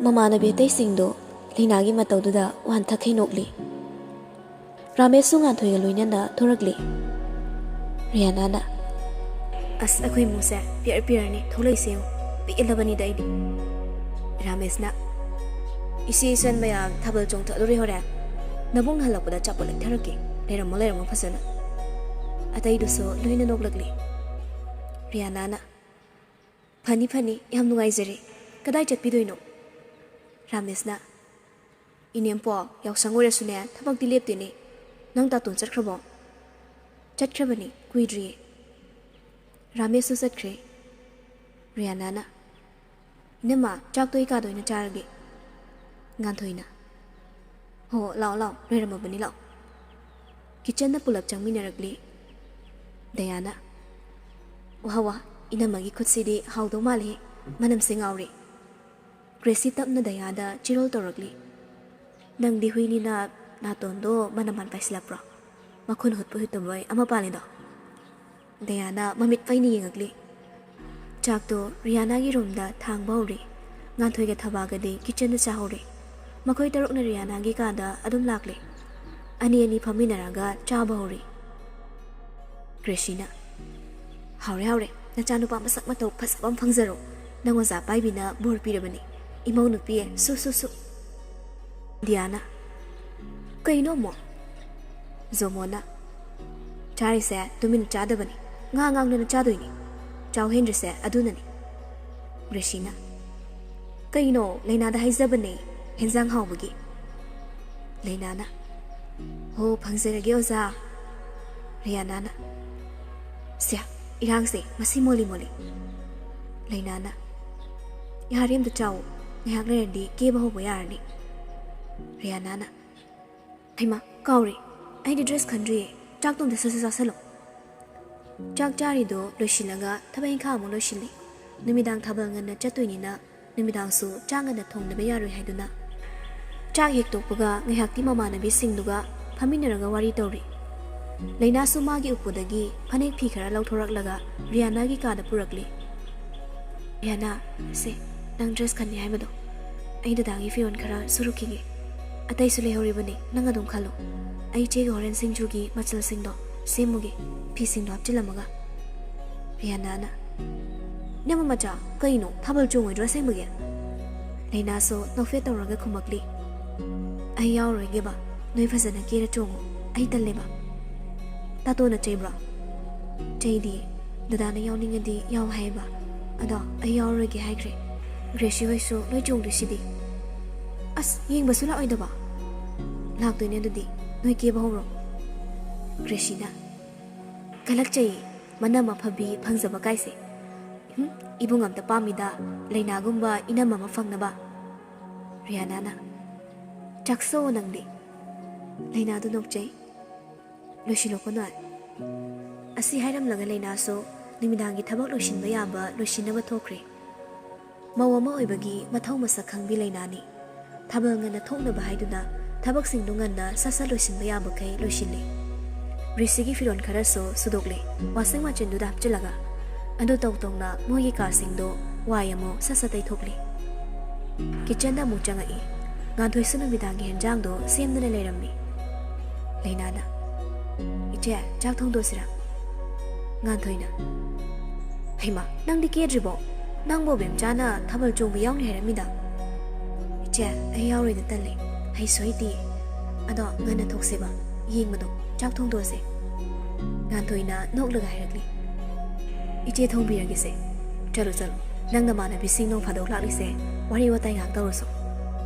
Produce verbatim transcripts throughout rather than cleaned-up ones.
ꯃꯃꯥꯟꯅꯕꯤ ꯑꯇꯩꯁꯤꯡꯗꯣ ꯂꯩꯅꯥꯒꯤ ꯃꯇꯧꯗꯨꯗ ꯋꯥꯟꯊꯈꯩ ꯅꯣꯛꯂꯤ꯫ ꯔꯥꯃꯦꯁꯁꯨ ꯉꯥꯟꯊꯣꯏꯒ ꯂꯣꯏꯅꯅ ꯊꯣꯔꯛꯂꯤ꯫ ꯔꯤꯌꯥꯅꯥꯅ, "ꯑꯁ, ꯑꯩꯈꯣꯏ ꯏꯃꯨꯡꯁꯦ ꯄꯤꯌꯔ ꯄꯤꯌꯔꯅꯤ ꯊꯣꯛꯂꯛꯏꯁꯦ ꯌꯦꯡꯉꯨ, ꯄꯦꯜꯂꯕꯅꯤꯗ ꯑꯩꯗꯤ"꯫ ꯔꯥꯃꯦꯁꯅ, "ꯏꯆꯦ ꯏꯆꯟ ꯃꯌꯥꯝ ꯊꯥꯕꯜ ꯆꯣꯡꯊꯗꯣꯔꯦ ꯍꯣꯔꯦꯟ, ꯅꯕꯨꯡꯅ ꯍꯜꯂꯛꯄꯗ ꯑꯆꯥꯄꯣꯠ ꯂꯩꯊꯔꯛꯀꯦ, ꯂꯩꯔꯝꯃꯣ ꯂꯩꯔꯝꯃꯣ ꯐꯖꯅ"꯫ ꯑꯇꯩꯗꯨꯁꯨ ꯂꯣꯏꯅ ꯅꯣꯛꯂꯛꯂꯤ꯫ ꯔꯤꯌꯥꯅꯥꯅ, "ꯐꯅꯤ ꯐꯅꯤ, ꯌꯥꯝ ꯅꯨꯡꯉꯥꯏꯖꯔꯦ, ꯀꯗꯥꯏ ꯆꯠꯄꯤꯗꯣꯏꯅꯣ?" ꯔꯥꯃꯦꯁꯅ, "ꯏꯅꯦꯝꯄꯣ, ꯌꯥꯎꯁꯪ ꯑꯣꯏꯔꯁꯨꯅꯦ ꯊꯕꯛꯇꯤ ꯂꯦꯞꯇꯦꯅꯦ, ꯅꯪ ꯇꯥꯇꯣꯟ ꯆꯠꯈ꯭ꯔꯕꯣ?" "ꯆꯠꯈ꯭ꯔꯕꯅꯤ, ꯀꯨꯏꯗ꯭ꯔꯤꯌꯦ"꯫ ꯔꯥꯃꯦꯁꯁꯨ ꯆꯠꯈ꯭ꯔꯦ꯫ ꯔꯤꯌꯥꯅꯥꯅ, "ꯏꯅꯝꯃ, ꯆꯥꯛꯇꯣ ꯑꯩ ꯀꯥꯗ ꯑꯣꯏꯅ ꯆꯥꯔꯒꯦ"꯫ ꯉꯥꯟꯊꯣꯏꯅ, "ꯍꯣ, ꯂꯥꯛꯑꯣ ꯂꯥꯛꯑꯣ, ꯂꯣꯏꯔꯝꯃꯕꯅꯤ, ꯂꯥꯛꯑꯣ"꯫ ꯀꯤꯆꯟꯗ ꯄꯨꯂꯞ ꯆꯪꯃꯤꯟꯅꯔꯛꯂꯤ꯫ ꯗꯌꯥꯅ, "ꯋꯥ ꯋꯥ, ꯏꯅꯝꯃꯒꯤ ꯈꯨꯠꯁꯤꯗꯤ ꯍꯥꯎꯗꯧ ꯃꯥꯜꯂꯤ, ꯃꯅꯝꯁꯦ ꯉꯥꯎꯔꯦ"꯫ ꯒ꯭ꯔꯦꯁꯤ ꯇꯞꯅ ꯗꯌꯥꯗ ꯆꯤꯔꯣꯜ ꯇꯧꯔꯛꯂꯤ꯫ "ꯅꯪꯗꯤ ꯍꯨꯏꯅꯤꯅ ꯅꯥꯇꯣꯟꯗꯣ ꯃꯅꯝ ꯃꯥꯟ ꯄꯥꯏꯁꯤꯜꯂꯛꯄ꯭ꯔꯣ? ꯃꯈꯨꯟ ꯍꯨꯠꯄ ꯍꯨꯠꯇꯕꯣꯏ ꯑꯃ ꯄꯥꯜꯂꯤꯗꯣ"꯫ ꯗꯌꯥꯅ ꯃꯃꯤꯠ ꯄꯩꯅ ꯌꯦꯡꯉꯛꯂꯤ꯫ ꯆꯥꯛꯇꯣ ꯔꯤꯌꯥꯅꯥꯒꯤ ꯔꯨꯝꯗ ꯊꯥꯡꯕ ꯍꯧꯔꯦ꯫ ꯉꯥꯟꯊꯣꯏꯒ ꯊꯕꯥꯒꯗꯤ ꯀꯤꯆꯟꯗ ꯆꯥꯍꯧꯔꯦ꯫ ꯃꯈꯣꯏ ꯇꯔꯨꯛꯅ ꯔꯤꯌꯥꯅꯥꯒꯤ ꯀꯥꯗ ꯑꯗꯨꯝ ꯂꯥꯛꯂꯦ꯫ ꯑꯅꯤ ꯑꯅꯤ ꯐꯝꯃꯤꯟꯅꯔꯒ ꯆꯥꯕ ꯍꯧꯔꯦ꯫ ꯒ꯭ꯔꯦꯁꯤꯅ, "ꯍꯥꯎꯔꯦ ꯍꯥꯎꯔꯦ, ꯅꯆꯥꯅꯨꯄꯥ ꯃꯁꯛ ꯃꯇꯧ ꯐꯖꯕ ꯑꯃ ꯐꯪꯖꯔꯣ꯫ ꯅꯪ ꯑꯣꯖꯥ ꯄꯥꯏꯕꯤꯅ ꯕꯣꯔ ꯄꯤꯔꯕꯅꯤ꯫ ꯏꯃꯧ ꯅꯨꯄꯤ, ꯁꯨ ꯁꯨ ꯁꯨ"꯫ ꯗꯤꯌꯥꯅ, "ꯀꯩꯅꯣ ꯑꯃꯨꯛ?" ꯖꯣꯃꯣꯅ, "ꯆꯥꯔꯤꯁꯦ ꯇꯨꯃꯤꯟ ꯆꯥꯗꯕꯅꯤ, ꯉꯥ ꯉꯥꯡꯗꯅ ꯆꯥꯗꯣꯏꯅꯤ꯫ ꯆꯥꯎ ꯍꯦꯟꯗ꯭ꯔꯤꯁꯦ ꯑꯗꯨꯅꯅꯤ"꯫ ꯒ꯭ꯔꯦꯁꯤꯅ, "ꯀꯩꯅꯣ, ꯂꯩꯅꯥꯗ ꯍꯥꯏꯖꯕꯅꯦ, ꯍꯦꯟꯖꯥꯡ ꯍꯥꯎꯕꯒꯤ"꯫ ꯂꯩꯅꯥꯅ, "ꯍꯣ, ꯐꯪꯖꯔꯒꯦ ꯑꯣꯖꯥ"꯫ ꯔꯤꯌꯥꯅꯥꯅ, "ꯁꯦ, ꯏꯔꯥꯡꯁꯦ ꯃꯁꯤ ꯃꯣꯜꯂꯤ ꯃꯣꯜꯂꯤ"꯫ ꯂꯩꯅꯥꯅ, "ꯌꯥꯔꯦ, ꯑꯝꯇ ꯆꯥꯎ, ꯉꯥꯏꯍꯥꯛ ꯂꯩꯔꯗꯤ ꯀꯦꯕ ꯍꯧꯕ ꯌꯥꯔꯅꯤ"꯫ ꯔꯤꯌꯥꯅꯥꯅ, "ꯍꯩꯃꯥ, ꯀꯥꯎꯔꯦ, ꯑꯩꯗꯤ ꯗ꯭ꯔꯦꯁ ꯈꯟꯗ꯭ꯔꯤꯌꯦ, ꯆꯥꯛꯇꯣ ꯑꯝꯇ ꯁꯠ ꯁꯠ ꯆꯥꯁꯜꯂꯣ"꯫ ꯆꯥꯛ ꯆꯥꯔꯤꯗꯣ ꯂꯣꯏꯁꯤꯜꯂꯒ ꯊꯕꯛ ꯏꯪꯈꯥꯡ ꯑꯃꯨꯛ ꯂꯣꯏꯁꯤꯜꯂꯤ꯫ ꯅꯨꯃꯤꯗꯥꯡ ꯊꯥꯕꯜ ꯉꯟꯅ ꯆꯠꯇꯣꯏꯅꯤꯅ ꯅꯨꯃꯤꯗꯥꯡꯁꯨ ꯆꯥꯛ ꯉꯟꯅ ꯊꯣꯡꯗꯕ ꯌꯥꯔꯣꯏ ꯍꯥꯏꯗꯨꯅ꯫ ꯆꯥꯛ ꯍꯦꯛ ꯇꯣꯛꯄꯒ ꯉꯥꯏꯍꯥꯛꯇꯤ ꯃꯃꯥꯟꯅꯕꯤꯁꯤꯡꯗꯨꯒ ꯐꯝꯃꯤꯟꯅꯔꯒ ꯋꯥꯔꯤ ꯇꯧꯔꯤ꯫ ꯂꯩꯅꯥꯁꯨ ꯃꯥꯒꯤ ꯎꯄꯨꯗꯒꯤ ꯐꯅꯦꯛ ꯐꯤ ꯈꯔ ꯂꯧꯊꯣꯔꯛꯂꯒ ꯔꯤꯌꯥꯅꯥꯒꯤ ꯀꯥꯗ ꯄꯨꯔꯛꯂꯤ꯫ "ꯔꯤꯌꯥꯅꯥ, ꯁꯦ, ꯅꯪ ꯗ꯭ꯔꯦꯁ ꯈꯟꯅꯤ ꯍꯥꯏꯕꯗꯣ, ꯑꯩ ꯗꯗꯥꯒꯤ ꯐꯤꯔꯣꯜ ꯈꯔ ꯁꯨꯔꯨꯛꯈꯤꯒꯦ꯫ ꯑꯇꯩꯁꯨ ꯂꯩꯍꯧꯔꯤꯕꯅꯤ, ꯅꯪ ꯑꯗꯨꯝ ꯈꯜꯂꯨ꯫ ꯑꯩ ꯏꯆꯦꯒ ꯍꯣꯔꯦꯟ ꯁꯤꯡꯖꯨꯒꯤ ꯃꯆꯜꯁꯤꯡꯗꯣ ꯁꯦꯝꯃꯨꯒꯦ, ꯐꯤꯁꯤꯡꯗꯣ ꯍꯥꯞꯆꯤꯜꯂꯝꯃꯒ꯫ ꯔꯤꯌꯥꯅꯥꯅ, "ꯏꯅꯝꯃ ꯃꯆꯥ, ꯀꯩꯅꯣ, ꯊꯥꯕꯜ ꯆꯣꯡꯉꯣꯏꯗ꯭ꯔꯣ ꯑꯁꯦꯡꯕꯒꯤ?" ꯂꯩꯅꯥꯁꯨ ꯅꯣꯛꯐꯦꯠ ꯇꯧꯔꯒ ꯈꯨꯝꯃꯛꯂꯤ, "ꯑꯩ ꯌꯥꯎꯔꯣꯏꯒꯦꯕ, ꯅꯣꯏ ꯐꯖꯅ ꯀꯦꯔ ꯆꯣꯡꯉꯣ, ꯑꯩ ꯇꯜꯂꯦꯕ꯫" ꯇꯥꯇꯣꯅ ꯆꯩꯕ꯭ꯔꯣ? "ꯆꯩꯗꯤ, ꯗꯗꯥꯅ ꯌꯥꯎꯅꯤꯡꯉꯗꯤ ꯌꯥꯎ ꯍꯥꯏꯌꯦꯕ, ꯑꯗꯣ ꯑꯩ ꯌꯥꯎꯔꯣꯏꯒꯦ ꯍꯥꯏꯈ꯭ꯔꯦ꯫ ꯒ꯭ꯔꯦꯁꯤ ꯍꯣꯏꯁꯨ ꯂꯣꯏ ꯆꯣꯡꯗꯣꯏꯁꯤꯗꯤ꯫" "ꯑꯁ, ꯌꯦꯡꯕꯁꯨ ꯂꯥꯛꯑꯣꯏꯗꯕ?" "ꯂꯥꯛꯇꯣꯏꯅꯦ, ꯑꯗꯨꯗꯤ ꯅꯣꯏ ꯀꯦꯕ ꯍꯧꯔꯣ꯫" ꯒ꯭ꯔꯦꯁꯤꯅ, "ꯀꯜꯂꯛꯆꯩ, ꯃꯅꯝ ꯑꯐꯕꯤ ꯐꯪꯖꯕ ꯀꯥꯏꯁꯦ꯫ ꯍꯨꯝ, ꯏꯕꯨꯡ ꯑꯝꯇ ꯄꯥꯝꯃꯤꯗ, ꯂꯩꯅꯥꯒꯨꯝꯕ ꯏꯅꯝ ꯑꯃ ꯐꯪꯅꯕ꯫" ꯔꯤꯌꯥꯅꯥꯅ, "ꯆꯥꯛꯁꯣ ꯅꯪꯗꯤ꯫" ꯂꯩꯅꯥꯗꯨ ꯅꯣꯛꯆꯩ꯫ "ꯂꯣꯏꯁꯤꯜꯂꯣꯀꯣ ꯅꯣꯏ꯫" ꯑꯁꯤ ꯍꯥꯏꯔꯝꯂꯒ ꯂꯩꯅꯥꯁꯨ ꯅꯨꯃꯤꯗꯥꯡꯒꯤ ꯊꯕꯛ ꯂꯣꯏꯁꯤꯟꯕ ꯌꯥꯕ ꯂꯣꯏꯁꯤꯟꯅꯕ ꯊꯣꯛꯈ꯭ꯔꯦ꯫ ꯃꯧ ꯑꯃ ꯑꯣꯏꯕꯒꯤ ꯃꯊꯧ ꯃꯁꯛ ꯈꯪꯕꯤ ꯂꯩꯅꯥꯅꯤ꯫ ꯊꯥꯕꯜ ꯉꯟꯅ ꯊꯣꯛꯅꯕ ꯍꯥꯏꯗꯨꯅ ꯊꯕꯛꯁꯤꯡꯗꯨ ꯉꯟꯅ ꯁꯠ ꯁꯠ ꯂꯣꯏꯁꯤꯟꯕ ꯌꯥꯕꯈꯩ ꯂꯣꯏꯁꯤꯜꯂꯤ꯫ ꯔꯤꯁꯤꯒꯤ ꯐꯤꯔꯣꯜ ꯈꯔꯁꯨ ꯁꯨꯗꯣꯛꯂꯦ, ꯋꯥꯁꯤꯡ ꯃꯦꯆꯤꯟꯗꯨꯗ ꯍꯥꯞꯆꯤꯜꯂꯒ꯫ ꯑꯗꯨ ꯇꯧ ꯇꯧꯅ ꯃꯣꯏꯒꯤ ꯀꯥꯁꯤꯡꯗꯣ ꯋꯥꯏ ꯑꯃꯨꯛ ꯁꯠ ꯁꯠ ꯇꯩꯊꯣꯛꯂꯤ꯫ ꯀꯤꯠꯆꯟꯗ ꯑꯃꯨꯛ ꯆꯪꯉꯛꯏ꯫ ꯉꯥꯟꯊꯣꯏꯁꯨ ꯅꯨꯃꯤꯗꯥꯡꯒꯤ ꯍꯦꯟꯖꯥꯡꯗꯣ ꯁꯦꯝꯗꯨꯅ ꯂꯩꯔꯝꯃꯤ꯫ ꯂꯩꯅꯥꯅ, "ꯏꯆꯦ, ꯆꯥꯛ ꯊꯣꯡꯗꯣꯛꯁꯤꯔꯥ?" ꯉꯥꯟꯊꯣꯏꯅ, "ꯍꯩꯃꯥ, ꯅꯪꯗꯤ ꯀꯦꯗ꯭ꯔꯤꯕꯣ? ꯅꯪꯕꯨ ꯕꯦꯝꯆꯥꯅ ꯊꯥꯕꯜ ꯆꯣꯡꯕ ꯌꯥꯎꯅꯤ ꯍꯥꯏꯔꯝꯃꯤꯗ꯫" "ꯏꯆꯦ, ꯑꯩ ꯌꯥꯎꯔꯣꯏꯗ, ꯇꯜꯂꯦ, ꯍꯩꯁꯨ ꯍꯩꯇꯦ꯫ ꯑꯗꯣ ꯉꯟꯅ ꯊꯣꯛꯁꯦꯕ, ꯌꯦꯡꯕꯗꯣ, ꯆꯥꯛ ꯊꯣꯡꯗꯣꯛꯑꯁꯦ꯫" ꯉꯥꯟꯊꯣꯏꯅ ꯅꯣꯛꯂꯒ ꯍꯥꯏꯔꯛꯂꯤ, "ꯏꯆꯦ ꯊꯣꯡꯕꯤꯔꯒꯦꯁꯦ꯫ ꯆꯠꯂꯣ, ꯆꯠꯂꯣ, ꯅꯪ ꯅꯃꯥꯟꯅꯕꯤꯁꯤꯡ ꯅꯣꯡ ꯐꯥꯗꯣꯛ ꯂꯥꯛꯂꯤꯁꯦ, ꯋꯥꯔꯤ ꯋꯥꯇꯥꯏ ꯉꯥꯏꯍꯥꯛ ꯇꯧꯔꯨꯁꯣ꯫"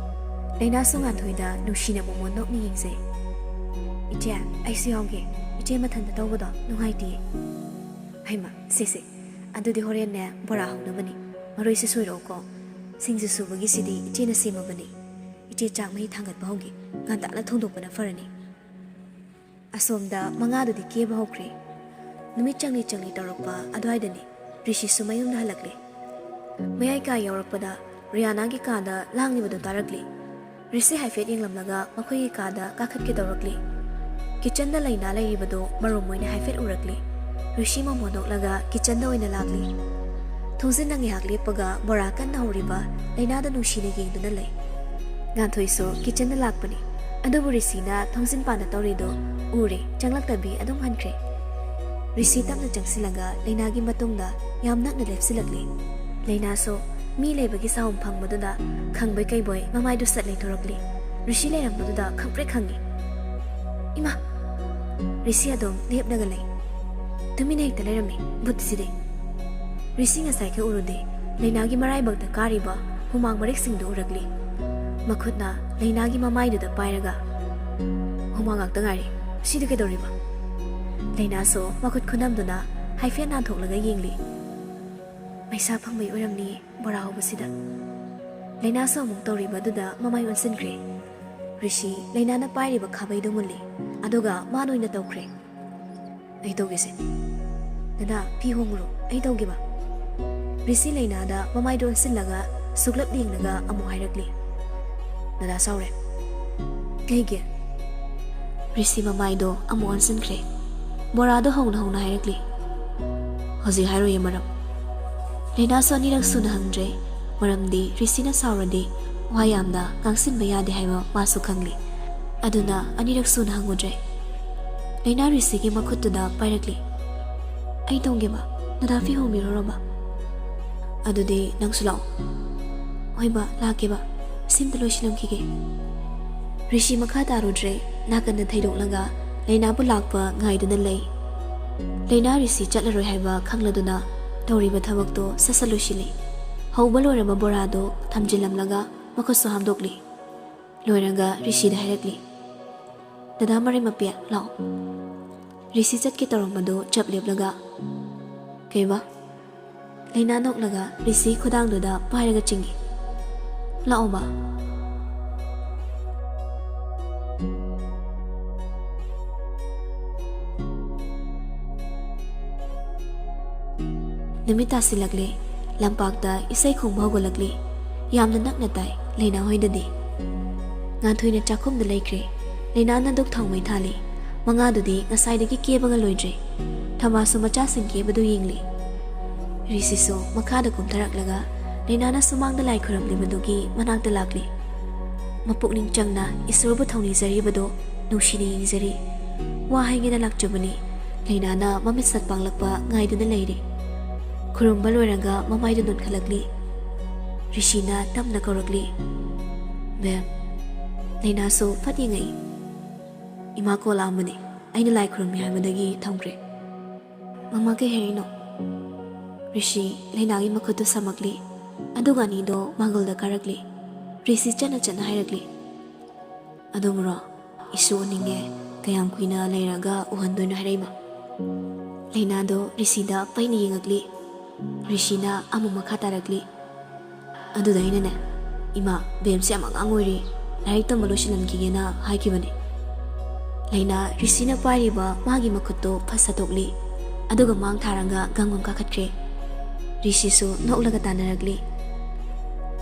ꯂꯩꯅꯥꯁꯨ ꯉꯥꯟꯊꯣꯏꯗ ꯅꯨꯡꯁꯤꯅ ꯃꯣꯃꯣꯟ ꯅꯣꯛꯅ ꯌꯦꯡꯖꯩ꯫ "ꯏꯆꯦ, ꯑꯩꯁꯨ ꯌꯥꯎꯒꯦ꯫ ꯏꯆꯦ ꯃꯊꯟꯇ ꯇꯧꯕꯗꯣ ꯅꯨꯡꯉꯥꯏꯇꯦ꯫" "ꯍꯩꯃꯥ, ꯁꯦ, ꯁꯦ, ꯑꯗꯨꯗꯤ ꯍꯣꯔꯦꯟꯅꯦ ꯕꯣꯔꯥ ꯍꯧꯅꯕꯅꯤ꯫ ꯃꯔꯣꯏꯁꯨ ꯁꯣꯏꯔꯛꯑꯣꯀꯣ꯫ ꯁꯤꯡꯖꯨ ꯁꯨꯕꯒꯤꯁꯤꯗꯤ ꯏꯆꯦꯅ ꯁꯦꯝꯃꯕꯅꯤ꯫ ꯏꯆꯦ ꯆꯥꯛ ꯃꯩ ꯊꯥꯡꯒꯠꯄ ꯍꯧꯒꯦ꯫ ꯉꯟꯇꯥꯅ ꯊꯣꯡꯗꯣꯛꯄꯅ ꯐꯔꯅꯤ꯫" ꯑꯁꯣꯝꯗ ꯃꯉꯥꯗꯨꯗꯤ ꯀꯦꯕ ꯍꯧꯈ꯭ꯔꯦ꯫ ꯅꯨꯃꯤꯠ ꯆꯪꯂꯤ ꯆꯪꯂꯤ ꯇꯧꯔꯛꯄ ꯑꯗꯨꯋꯥꯏꯗꯅꯤ ꯔꯤꯁꯤꯁꯨ ꯃꯌꯨꯝꯗ ꯍꯜꯂꯛꯂꯦ꯫ ꯃꯌꯥꯏ ꯀꯥ ꯌꯧꯔꯛꯄꯗ ꯔꯤꯌꯥꯅꯥꯒꯤ ꯀꯥꯗ ꯂꯥꯡꯂꯤꯕꯗꯨ ꯇꯥꯔꯛꯂꯦ꯫ ꯔꯤꯁꯤ ꯍꯥꯏꯐꯦꯠ ꯌꯦꯡꯂꯝꯂꯒ ꯃꯈꯣꯏꯒꯤ ꯀꯥꯗ ꯀꯥꯈꯠꯀꯦ ꯇꯧꯔꯛꯂꯦ꯫ ꯀꯤꯠꯆꯟꯗ ꯂꯩꯅꯥ ꯂꯩꯔꯤꯕꯗꯨ ꯃꯔꯨꯝ ꯑꯣꯏꯅ ꯍꯥꯏꯐꯦꯠ ꯎꯔꯛꯂꯦ꯫ ꯔꯤꯁꯤ ꯃꯣꯃꯣꯟ ꯅꯣꯛꯂꯒ ꯀꯤꯠꯆꯟꯗ ꯑꯣꯏꯅ ꯂꯥꯛꯂꯦ꯫ ꯊꯣꯡꯖꯤꯟꯅ ꯉꯥꯏꯍꯥꯛ ꯂꯦꯞꯄꯒ ꯕꯣꯔꯥ ꯀꯟꯅ ꯍꯧꯔꯤꯕ ꯂꯩꯅꯥꯗ ꯅꯨꯡꯁꯤꯅ ꯌꯦꯡꯗꯨꯅ ꯂꯩ꯫ ꯉꯥꯟꯊꯣꯏꯁꯨ ꯀꯤꯆꯟꯗ ꯂꯥꯛꯄꯅꯤ, ꯑꯗꯨꯕꯨ ꯔꯤꯁꯤꯅ ꯊꯣꯡꯖꯤꯟ ꯄꯥꯟꯅ ꯇꯧꯔꯤꯗꯨ ꯎꯔꯦ꯫ ꯆꯪꯂꯛꯇꯕꯤ ꯑꯗꯨꯝ ꯍꯟꯈ꯭ꯔꯦ꯫ ꯔꯤꯁꯤ ꯇꯞꯅ ꯆꯪꯁꯤꯜꯂꯒ ꯂꯩꯅꯥꯒꯤ ꯃꯇꯨꯡꯗ ꯌꯥꯝ ꯅꯛꯅ ꯂꯦꯞꯁꯤꯜꯂꯛꯂꯤ꯫ ꯂꯩꯅꯥꯁꯨ ꯃꯤ ꯂꯩꯕꯒꯤ ꯆꯍꯨꯝ ꯐꯪꯕꯗꯨꯗ ꯈꯪꯕꯣꯏ ꯀꯩꯕꯣꯏ ꯃꯃꯥꯏꯗꯨ ꯁꯠ ꯂꯩꯊꯣꯔꯛꯂꯤ꯫ ꯔꯤꯁꯤ ꯂꯩꯔꯝꯕꯗꯨꯗ ꯈꯪꯄ꯭ꯔꯦꯛ ꯈꯪꯉꯤ꯫ ꯏꯃꯥ! ꯔꯤꯁꯤ ꯑꯗꯨꯝ ꯂꯦꯞꯂꯒ ꯂꯩ꯫ ꯇꯨꯃꯤꯟꯅ ꯍꯦꯛꯇ ꯂꯩꯔꯝꯃꯤ, ꯚꯨꯠꯁꯤꯗꯤ꯫ ꯔꯤꯁꯤ ꯉꯁꯥꯏꯈꯩ ꯎꯔꯨꯗꯦ꯫ ꯂꯩꯅꯥꯒꯤ ꯃꯔꯥꯏꯕꯛꯇ ꯀꯥꯔꯤꯕ ꯍꯨꯃꯥꯡ ꯃꯔꯦꯛꯁꯤꯡꯗꯨ ꯎꯔꯛꯂꯤ꯫ ꯃꯈꯨꯠꯅ ꯂꯩꯅꯥꯒꯤ ꯃꯃꯥꯏꯗꯨꯗ ꯄꯥꯏꯔꯒ, "ꯍꯨꯃꯥꯡ ꯉꯥꯛꯇ ꯉꯥꯏꯔꯦ꯫ ꯁꯤꯗꯤ ꯀꯩꯗꯧꯔꯤꯕ?" ꯂꯩꯅꯥꯁꯨ ꯃꯈꯨꯠ ꯈꯨꯅꯝꯗꯨꯅ ꯍꯥꯏꯐꯦꯠ ꯅꯥꯟꯊꯣꯛꯂꯒ ꯌꯦꯡꯂꯤ꯫ ꯃꯩꯁꯥ ꯐꯪꯕꯩ ꯑꯣꯏꯔꯝꯅꯤꯌꯦ ꯕꯣꯔꯥ ꯍꯧꯕꯁꯤꯗ꯫ ꯂꯩꯅꯥꯁꯨ ꯑꯃꯨꯛ ꯇꯧꯔꯤꯕ ꯑꯗꯨꯗ ꯃꯃꯥꯏ ꯑꯣꯟꯁꯤꯟꯈ꯭ꯔꯦ꯫ ꯔꯤꯁꯤ ꯂꯩꯅꯥꯅ ꯄꯥꯏꯔꯤꯕ ꯈꯥꯕꯩꯗꯨ ꯃꯨꯜꯂꯤ, ꯑꯗꯨꯒ ꯃꯥꯅ ꯑꯣꯏꯅ ꯇꯧꯈ꯭ꯔꯦ꯫ "ꯑꯩ ꯇꯧꯒꯦꯁꯦ꯫ ꯗꯗꯥ, ꯐꯤ ꯍꯣꯡꯉꯨꯔꯣ, ꯑꯩ ꯇꯧꯒꯦꯕ꯫" ꯔꯤꯁꯤ ꯂꯩꯅꯥꯗ ꯃꯃꯥꯏꯗꯣ ꯑꯣꯟꯁꯤꯜꯂꯒ ꯁꯨꯛꯂꯞ ꯌꯦꯡꯂꯒ ꯑꯃꯨꯛ ꯍꯥꯏꯔꯛꯂꯤ, "ꯗꯗꯥ ꯁꯥꯎꯔꯦ꯫" "ꯀꯩꯒꯤ?" ꯔꯤꯁꯤ ꯃꯃꯥꯏꯗꯣ ꯑꯃꯨꯛ ꯑꯣꯟꯁꯤꯟꯈ꯭ꯔꯦ꯫ ꯕꯣꯔꯥꯗꯣ ꯍꯧꯅ ꯍꯧꯅ ꯍꯥꯏꯔꯛꯂꯤ, "ꯍꯧꯖꯤꯛ ꯍꯥꯏꯔꯣꯏꯌꯦ ꯃꯔꯝ꯫" ꯂꯩꯅꯥꯁꯨ ꯑꯅꯤꯔꯛ ꯁꯨꯅ ꯍꯪꯗ꯭ꯔꯦ, ꯃꯔꯝꯗꯤ ꯔꯤꯁꯤꯅ ꯁꯥꯎꯔꯗꯤ ꯋꯥ ꯌꯥꯝꯅ ꯉꯥꯡꯁꯤꯟꯕ ꯌꯥꯗꯦ ꯍꯥꯏꯕ ꯃꯥꯁꯨ ꯈꯪꯂꯤ꯫ ꯑꯗꯨꯅ ꯑꯅꯤꯔꯛ ꯁꯨꯅ ꯍꯪꯉꯨꯗ꯭ꯔꯦ꯫ ꯂꯩꯅꯥ ꯔꯤꯁꯤꯒꯤ ꯃꯈꯨꯠꯇꯨꯗ ꯄꯥꯏꯔꯛꯂꯤ꯫ "ꯑꯩ ꯇꯧꯒꯦꯕ, ꯗꯗꯥ ꯐꯤ ꯍꯣꯡꯕꯤꯔꯨꯔꯣꯕ꯫" "ꯑꯗꯨꯗꯤ ꯅꯪꯁꯨ ꯂꯥꯛꯑꯣ꯫" "ꯍꯣꯏ ꯕꯥ, ꯂꯥꯛꯀꯦꯕ, ꯁꯤꯝꯇ ꯂꯣꯏꯁꯤꯜꯂꯝꯈꯤꯒꯦ꯫" ꯔꯤꯁꯤ ꯃꯈꯥ ꯇꯥꯔꯨꯗ꯭ꯔꯦ, ꯅꯥꯀꯟꯗ ꯊꯩꯗꯣꯛꯂꯒ ꯂꯩꯅꯥꯕꯨ ꯂꯥꯛꯄ ꯉꯥꯏꯗꯨꯅ ꯂꯩ꯫ ꯂꯩꯅꯥ ꯔꯤꯁꯤ ꯆꯠꯂꯔꯣꯏ ꯍꯥꯏꯕ ꯈꯪꯂꯗꯨꯅ ꯇꯧꯔꯤꯕ ꯊꯕꯛꯇꯣ ꯁꯠ ꯁꯠ ꯂꯣꯏꯁꯤꯜꯂꯤ꯫ ꯍꯧꯕ ꯂꯣꯏꯔꯕ ꯕꯣꯔꯥꯗꯣ ꯊꯝꯖꯤꯜꯂꯝꯂꯒ ꯃꯈꯨꯠꯁꯨ ꯍꯥꯝꯗꯣꯛꯂꯤ꯫ ꯂꯣꯏꯔꯒ ꯔꯤꯁꯤꯗ ꯍꯥꯏꯔꯛꯂꯤ, "ꯗꯗꯥ ꯃꯔꯩ ꯃꯄꯤꯌꯥ, ꯂꯥꯛꯑꯣ꯫" ꯔꯤꯁꯤ ꯆꯠꯀꯦ ꯇꯧꯔꯝꯕꯗꯨ ꯆꯞ ꯂꯦꯞꯂꯒ, "ꯀꯩꯕ?" ꯂꯩꯅꯥ ꯅꯣꯛꯂꯒ ꯔꯤꯁꯤ ꯈꯨꯗꯥꯡꯗꯨꯗ ꯄꯥꯏꯔꯒ ꯆꯤꯡꯏ꯫ "ꯂꯥꯛꯑꯣꯕ꯫" ꯅꯨꯃꯤꯠ ꯇꯥꯁꯤꯜꯂꯛꯂꯦ꯫ ꯂꯝꯄꯥꯛꯇ ꯏꯁꯩ ꯈꯣꯡꯕ ꯍꯧꯒꯠꯂꯛꯂꯤ꯫ ꯌꯥꯝꯅ ꯅꯛꯅ ꯇꯥꯏ ꯂꯩꯅꯥ ꯍꯣꯏꯗꯗꯤ꯫ ꯉꯥꯟꯊꯣꯏꯅ ꯆꯥꯛꯈꯨꯝꯗ ꯂꯩꯈ꯭ꯔꯦ꯫ ꯂꯩꯅꯥꯅ ꯗꯨꯛ ꯊꯥꯎꯃꯩ ꯊꯥꯜꯂꯤ꯫ ꯃꯉꯥꯗꯨꯗꯤ ꯉꯁꯥꯏꯗꯒꯤ ꯀꯦꯕꯒ ꯂꯣꯏꯗ꯭ꯔꯤ꯫ ꯊꯃꯥꯁꯨ ꯃꯆꯥꯁꯤꯡ ꯀꯦꯕꯗꯨ ꯌꯦꯡꯂꯤ꯫ ꯔꯤꯁꯤꯁꯨ ꯃꯈꯥꯗ ꯀꯨꯝꯊꯔꯛꯂꯒ ꯂꯩꯅꯥꯅ ꯁꯨꯃꯥꯡꯗ ꯂꯥꯏ ꯈꯨꯔꯝꯂꯤꯕꯗꯨꯒꯤ ꯃꯅꯥꯛꯇ ꯂꯥꯛꯂꯤ꯫ ꯃꯄꯨꯛꯅꯤꯡ ꯆꯪꯅ ꯏꯁꯣꯔꯕꯨ ꯊꯧꯅꯤꯖꯔꯤꯕꯗꯨ ꯅꯨꯡꯁꯤꯅ ꯌꯦꯡꯖꯔꯤ꯫ ꯋꯥ ꯍꯥꯏꯒꯦꯅ ꯂꯥꯛꯆꯕꯅꯤ꯫ ꯂꯩꯅꯥꯅ ꯃꯃꯤꯠ ꯁꯠ ꯄꯥꯡꯂꯛꯄ ꯉꯥꯏꯗꯨꯅ ꯂꯩꯔꯤ꯫ ꯈꯨꯔꯨꯝꯕ ꯂꯣꯏꯔꯒ ꯃꯃꯥꯏꯗꯨ ꯅꯣꯟꯈꯠꯂꯛꯂꯤ꯫ ꯔꯤꯁꯤꯅ ꯇꯞꯅ ꯀꯧꯔꯛꯂꯤ, "ꯃꯦꯝ꯫" ꯂꯩꯅꯥꯁꯨ ꯐꯠ ꯌꯦꯡꯉꯛꯏ꯫ "ꯏꯃꯥ ꯀꯣꯜ ꯂꯥꯛꯑꯝꯕꯅꯤ꯫ ꯑꯩꯅ ꯂꯥꯏ ꯈꯨꯔꯨꯝꯃꯤ ꯍꯥꯏꯕꯗꯒꯤ ꯊꯝꯈ꯭ꯔꯦ꯫" "ꯃꯃꯥ ꯀꯩ ꯍꯥꯏꯔꯤꯅꯣ?" ꯔꯤꯁꯤ ꯂꯩꯅꯥꯒꯤ ꯃꯈꯨꯠꯇꯨ ꯁꯝꯃꯛꯂꯤ꯫ ꯑꯗꯨꯒ ꯑꯅꯤꯗꯣ ꯃꯥꯡꯒꯣꯜꯗ ꯀꯥꯔꯛꯂꯤ꯫ ꯔꯤꯁꯤ ꯆꯠꯅ ꯆꯠꯅ ꯍꯥꯏꯔꯛꯂꯤ, "ꯑꯗꯨꯕꯨꯔꯣ, ꯏꯁꯨ ꯎꯅꯤꯡꯉꯦ꯫ ꯀꯌꯥꯝ ꯀꯨꯏꯅ ꯂꯩꯔꯒ ꯎꯍꯟꯗꯣꯏꯅꯣ?" ꯍꯥꯏꯔꯛꯏꯕ꯫ ꯂꯩꯅꯥꯗꯣ ꯔꯤꯁꯤꯗ ꯄꯩꯅ ꯌꯦꯡꯉꯛꯂꯤ꯫ ꯔꯤꯁꯤꯅ ꯑꯃꯨꯛ ꯃꯈꯥ ꯇꯥꯔꯛꯂꯤ꯫ ꯑꯗꯨꯗ ꯑꯩꯅꯅꯦ, "ꯏꯃꯥ, ꯕꯦꯝꯁꯦ ꯌꯥꯝ ꯑꯉꯥꯡ ꯑꯣꯏꯔꯤ, ꯂꯥꯏꯔꯤꯛ ꯇꯝꯕ ꯂꯣꯏꯁꯤꯜꯍꯟꯈꯤꯒꯦꯅ ꯍꯥꯏꯈꯤꯕꯅꯤ꯫" ꯂꯩꯅꯥ ꯔꯤꯁꯤꯅ ꯄꯥꯏꯔꯤꯕ ꯃꯥꯒꯤ ꯃꯈꯨꯠꯇꯣ ꯐꯠ ꯁꯠꯇꯣꯛꯂꯤ꯫ ꯑꯗꯨꯒ ꯃꯥꯡ ꯊꯥꯔꯒ ꯒꯪ ꯒꯪ ꯀꯥꯈꯠꯈ꯭ꯔꯦ꯫ ꯔꯤꯁꯤꯁꯨ ꯅꯣꯛꯂꯒ ꯇꯥꯟꯅꯔꯛꯂꯤ꯫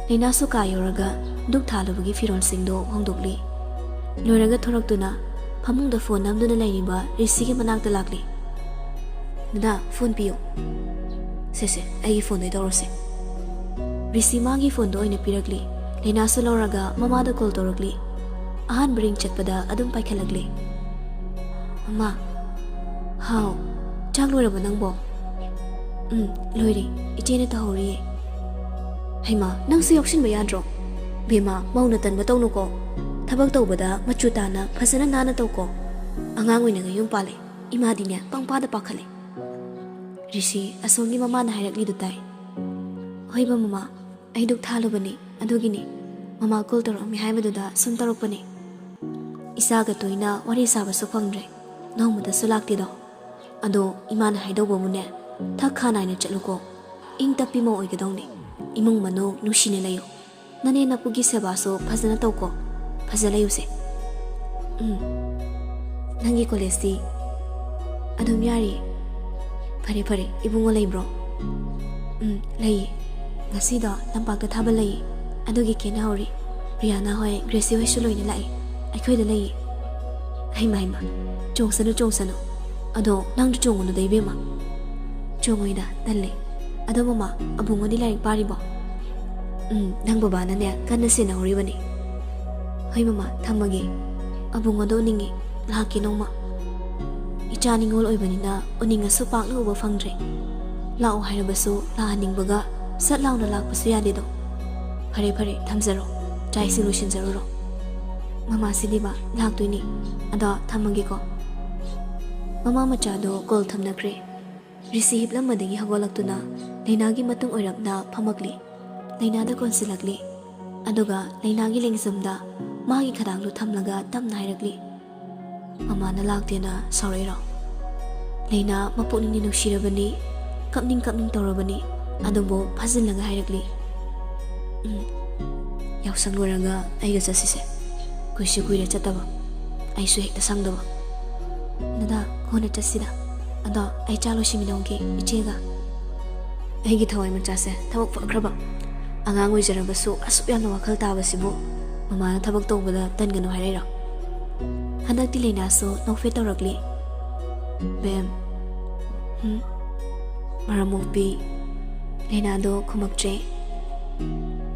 ꯂꯩꯅꯥꯁꯨ ꯀꯥ ꯌꯧꯔꯒ ꯙꯨꯛ ꯊꯥꯜꯂꯨꯕꯒꯤ ꯐꯤꯔꯣꯜꯁꯤꯡꯗꯣ ꯍꯣꯡꯗꯣꯛꯂꯤ꯫ ꯂꯣꯏꯔꯒ ꯊꯣꯔꯛꯇꯨꯅ ꯐꯃꯨꯡꯗ ꯐꯣꯟ ꯅꯝꯗꯨꯅ ꯂꯩꯔꯤꯕ ꯔꯤꯁꯤꯒꯤ ꯃꯅꯥꯛꯇ ꯂꯥꯛꯂꯤ꯫ "ꯗꯗꯥ, ꯐꯣꯟ ꯄꯤꯌꯨ꯫" "ꯁꯦ, ꯁꯦ, ꯑꯩꯒꯤ ꯐꯣꯟꯗꯩ ꯇꯧꯔꯁꯦ꯫" ꯔꯤꯁꯤ ꯃꯥꯒꯤ ꯐꯣꯟꯗꯣ ꯑꯣꯏꯅ ꯄꯤꯔꯛꯂꯤ꯫ ꯂꯩꯅꯥꯁꯨ ꯂꯧꯔꯒ ꯃꯃꯥꯗ ꯀꯣꯜ ꯇꯧꯔꯛꯂꯤ꯫ ꯑꯍꯥꯟꯕ ꯔꯤꯡ ꯆꯠꯄꯗ ꯑꯗꯨꯝ ꯄꯥꯏꯈꯠꯂꯛꯂꯤ꯫ "ꯃꯃꯥ꯫" "ꯍꯥꯎ, ꯆꯥꯛ ꯂꯣꯏꯔꯕ ꯅꯪꯕꯣ?" "ꯎꯝ, ꯂꯣꯏꯔꯦ꯫ ꯏꯆꯦꯅ ꯇꯧꯍꯧꯔꯤꯌꯦ꯫" "ꯍꯩꯃꯥ, ꯅꯪꯁꯨ ꯌꯥꯎꯁꯤꯟꯕ ꯌꯥꯗ꯭ꯔꯣ?" "ꯕꯦꯝꯃ, ꯃꯧꯅ ꯇꯟꯕ ꯇꯧꯅꯨꯀꯣ꯫ ꯊꯕꯛ ꯇꯧꯕꯗ ꯃꯆꯨ ꯇꯥꯅ ꯐꯖꯅ ꯅꯥꯟꯅ ꯇꯧꯀꯣ꯫ ꯑꯉꯥꯡ ꯑꯣꯏꯅꯒ ꯌꯨꯝ ꯄꯥꯜꯂꯦ꯫ ꯏꯃꯥꯗꯤꯅꯦ ꯄꯪꯄꯥꯗ ꯄꯥꯈꯠꯂꯦ꯫" ꯔꯤꯁꯤ ꯑꯁꯣꯝꯒꯤ ꯃꯃꯥꯅ ꯍꯥꯏꯔꯛꯂꯤꯗꯨ ꯇꯥꯏ꯫ "ꯍꯣꯏꯕ ꯃꯃꯥ, ꯑꯩ ꯙꯨꯛ ꯊꯥꯜꯂꯨꯕꯅꯤ, ꯑꯗꯨꯒꯤꯅꯤ꯫ ꯃꯃꯥ ꯀꯣꯜ ꯇꯧꯔꯛꯑꯝꯃꯤ ꯍꯥꯏꯕꯗꯨꯗ ꯁꯨꯝ ꯇꯧꯔꯛꯄꯅꯤ꯫ ꯏꯆꯥꯒ ꯇꯣꯏꯅ ꯋꯥꯔꯤ ꯁꯥꯕꯁꯨ ꯐꯪꯗ꯭ꯔꯦ, ꯅꯣꯡꯃꯇꯁꯨ ꯂꯥꯛꯇꯦꯗꯣ꯫ ꯑꯗꯣ ꯏꯃꯥꯅ ꯍꯥꯏꯗꯧꯕꯕꯨꯅꯦ, ꯊꯛ ꯈꯥ ꯅꯥꯏꯅ ꯆꯠꯂꯨꯀꯣ꯫ ꯏꯪ ꯇꯞꯄꯤ ꯃꯧ ꯑꯣꯏꯒꯗꯧꯅꯦ꯫ ꯏꯃꯨꯡ ꯃꯅꯨꯡ ꯅꯨꯡꯁꯤꯅ ꯂꯩꯌꯨ꯫ ꯅꯅꯦ ꯅꯄꯨꯒꯤ ꯁꯦꯕꯥꯁꯨ ꯐꯖꯅ ꯇꯧꯀꯣ꯫ ꯐꯖ ꯂꯩꯌꯨꯁꯦ꯫" "ꯎꯝ꯫ ꯅꯪꯒꯤ ꯀꯣꯂꯦꯖꯇꯤ?" "ꯑꯗꯨꯝ ꯌꯥꯔꯤ꯫" "ꯐꯔꯦ, ꯐꯔꯦ꯫ ꯏꯕꯨꯡꯉꯣ ꯂꯩꯕ꯭ꯔꯣ?" "ꯎꯝ, ꯂꯩꯌꯦ꯫ ꯉꯁꯤꯗꯣ ꯂꯝꯄꯥꯛꯇ ꯊꯥꯕꯜ ꯂꯩꯌꯦ, ꯑꯗꯨꯒꯤ ꯀꯦꯅꯍꯧꯔꯤ꯫ ꯔꯤꯌꯥꯅꯥ ꯍꯣꯏ, ꯒ꯭ꯔꯦꯁꯤ ꯍꯣꯏꯁꯨ ꯂꯣꯏꯅ ꯂꯥꯛꯑꯦ꯫ ꯑꯩꯈꯣꯏꯗ ꯂꯩꯌꯦ꯫" "ꯍꯩꯃ, ꯍꯩꯃ, ꯆꯣꯡꯁꯅꯨ, ꯆꯣꯡꯁꯅꯨ꯫ ꯑꯗꯣ ꯅꯪꯁꯨ ꯆꯣꯡꯉꯨꯅꯨꯗ, ꯏꯕꯦꯝꯃ꯫" "ꯆꯣꯡꯉꯣꯏꯗ, ꯇꯜꯂꯦ꯫" ꯑꯗꯣ ꯃꯃꯥ, ꯑꯕꯨꯡꯉꯣꯗꯤ ꯂꯥꯏꯔꯤꯛ ꯄꯥꯔꯤꯕꯣ? ꯎꯝ, ꯅꯪ ꯕꯕꯥꯅꯅꯦ ꯀꯟꯅ ꯁꯦꯟꯅꯍꯧꯔꯤꯕꯅꯤ꯫ ꯍꯣꯏ ꯃꯃꯥ, ꯊꯝꯃꯒꯦ꯫ ꯑꯕꯨꯡꯉꯣꯗꯣ ꯎꯅꯤꯡꯉꯤ, ꯂꯥꯛꯀꯦ ꯅꯣꯡꯃ꯫ ꯏꯆꯥ ꯅꯤꯉꯣꯜ ꯑꯣꯏꯕꯅꯤꯅ ꯎꯅꯤꯡꯉꯁꯨ ꯄꯥꯛꯅ ꯎꯕ ꯐꯪꯗ꯭ꯔꯦ꯫ ꯂꯥꯛꯑꯣ ꯍꯥꯏꯔꯕꯁꯨ ꯂꯥꯛꯍꯟꯅꯤꯡꯕꯒ ꯁꯠ ꯂꯥꯎꯅ ꯂꯥꯛꯄꯁꯨ ꯌꯥꯗꯦꯗꯣ꯫ ꯐꯔꯦ ꯐꯔꯦ, ꯊꯝꯖꯔꯣ꯫ ꯆꯥꯛ ꯏꯁꯤꯡ ꯂꯣꯏꯁꯤꯟꯖꯔꯨꯔꯣ꯫ ꯃꯃꯥꯁꯤꯗꯤꯕ ꯂꯥꯛꯇꯣꯏꯅꯤ꯫ ꯑꯗꯣ ꯊꯝꯃꯒꯦꯀꯣ꯫ ꯃꯃꯥ ꯃꯆꯥꯗꯣ ꯀꯣꯜ ꯊꯝꯅꯈ꯭ꯔꯦ꯫ ꯔꯤꯁꯤ ꯍꯤꯞꯂꯝꯕꯗꯒꯤ ꯍꯧꯒꯠꯂꯛꯇꯨꯅ ꯂꯩꯅꯥꯒꯤ ꯃꯇꯨꯡ ꯑꯣꯏꯔꯞꯅ ꯐꯝꯃꯛꯂꯤ꯫ ꯂꯩꯅꯥꯗ ꯀꯣꯟꯁꯤꯜꯂꯛꯂꯤ꯫ ꯑꯗꯨꯒ ꯂꯩꯅꯥꯒꯤ ꯂꯦꯡꯖꯨꯝꯗ ꯃꯥꯒꯤ ꯈꯗꯥꯡꯗꯨ ꯊꯝꯂꯒ ꯇꯞꯅ ꯍꯥꯏꯔꯛꯂꯤ, "ꯃꯃꯥꯅ ꯂꯥꯛꯇꯦꯅ ꯁꯥꯎꯔꯛꯏꯔꯣ?" ꯂꯩꯅꯥ ꯃꯄꯨꯛꯅꯤꯡꯗꯤ ꯅꯨꯡꯁꯤꯔꯕꯅꯤ, ꯀꯞꯅꯤꯡ ꯀꯞꯅꯤꯡ ꯇꯧꯔꯕꯅꯤ, ꯑꯗꯨꯕꯨ ꯐꯥꯖꯤꯜꯂꯒ ꯍꯥꯏꯔꯛꯂꯤ, "ꯎꯝ, ꯌꯥꯎꯁꯪ ꯂꯣꯏꯔꯒ ꯑꯩꯒ ꯆꯠꯁꯤꯁꯦ꯫ ꯀꯨꯏꯁꯨ ꯀꯨꯏꯔꯦ ꯆꯠꯇꯕ꯫ ꯑꯩꯁꯨ ꯍꯦꯛꯇ ꯁꯪꯗꯕ꯫ ꯗꯗꯥ, ꯀꯣꯟꯅ ꯆꯠꯁꯤꯗ꯫ ꯑꯗꯣ ꯑꯩ ꯆꯥ ꯂꯣꯏꯁꯤꯟꯃꯤꯟꯅꯧꯒꯦ ꯏꯆꯦꯒ꯫" ꯑꯩꯒꯤ ꯊꯋꯥꯏ ꯃꯆꯥꯁꯦ ꯊꯕꯛ ꯐꯈ꯭ꯔꯕ꯫ ꯑꯉꯥꯡ ꯑꯣꯏꯖꯔꯕꯁꯨ ꯑꯁꯨꯛ ꯌꯥꯝꯅ ꯋꯥꯈꯜ ꯇꯥꯕꯁꯤꯕꯨ ꯃꯃꯥꯅ ꯊꯕꯛ ꯇꯧꯕꯗ ꯇꯟꯒꯅꯨ ꯍꯥꯏꯔꯛꯏꯔꯣ? ꯍꯟꯗꯛꯇꯤ ꯂꯩꯅꯥꯁꯨ ꯅꯣꯛꯐꯦꯠ ꯇꯧꯔꯛꯂꯤ꯫ "ꯕꯦꯝ꯫" "ꯍꯨꯝ?" ꯃꯔꯝ ꯃꯣꯛꯄꯤ꯫ ꯂꯩꯅꯥꯗꯣ ꯈꯨꯝꯃꯛꯇ꯭ꯔꯦ꯫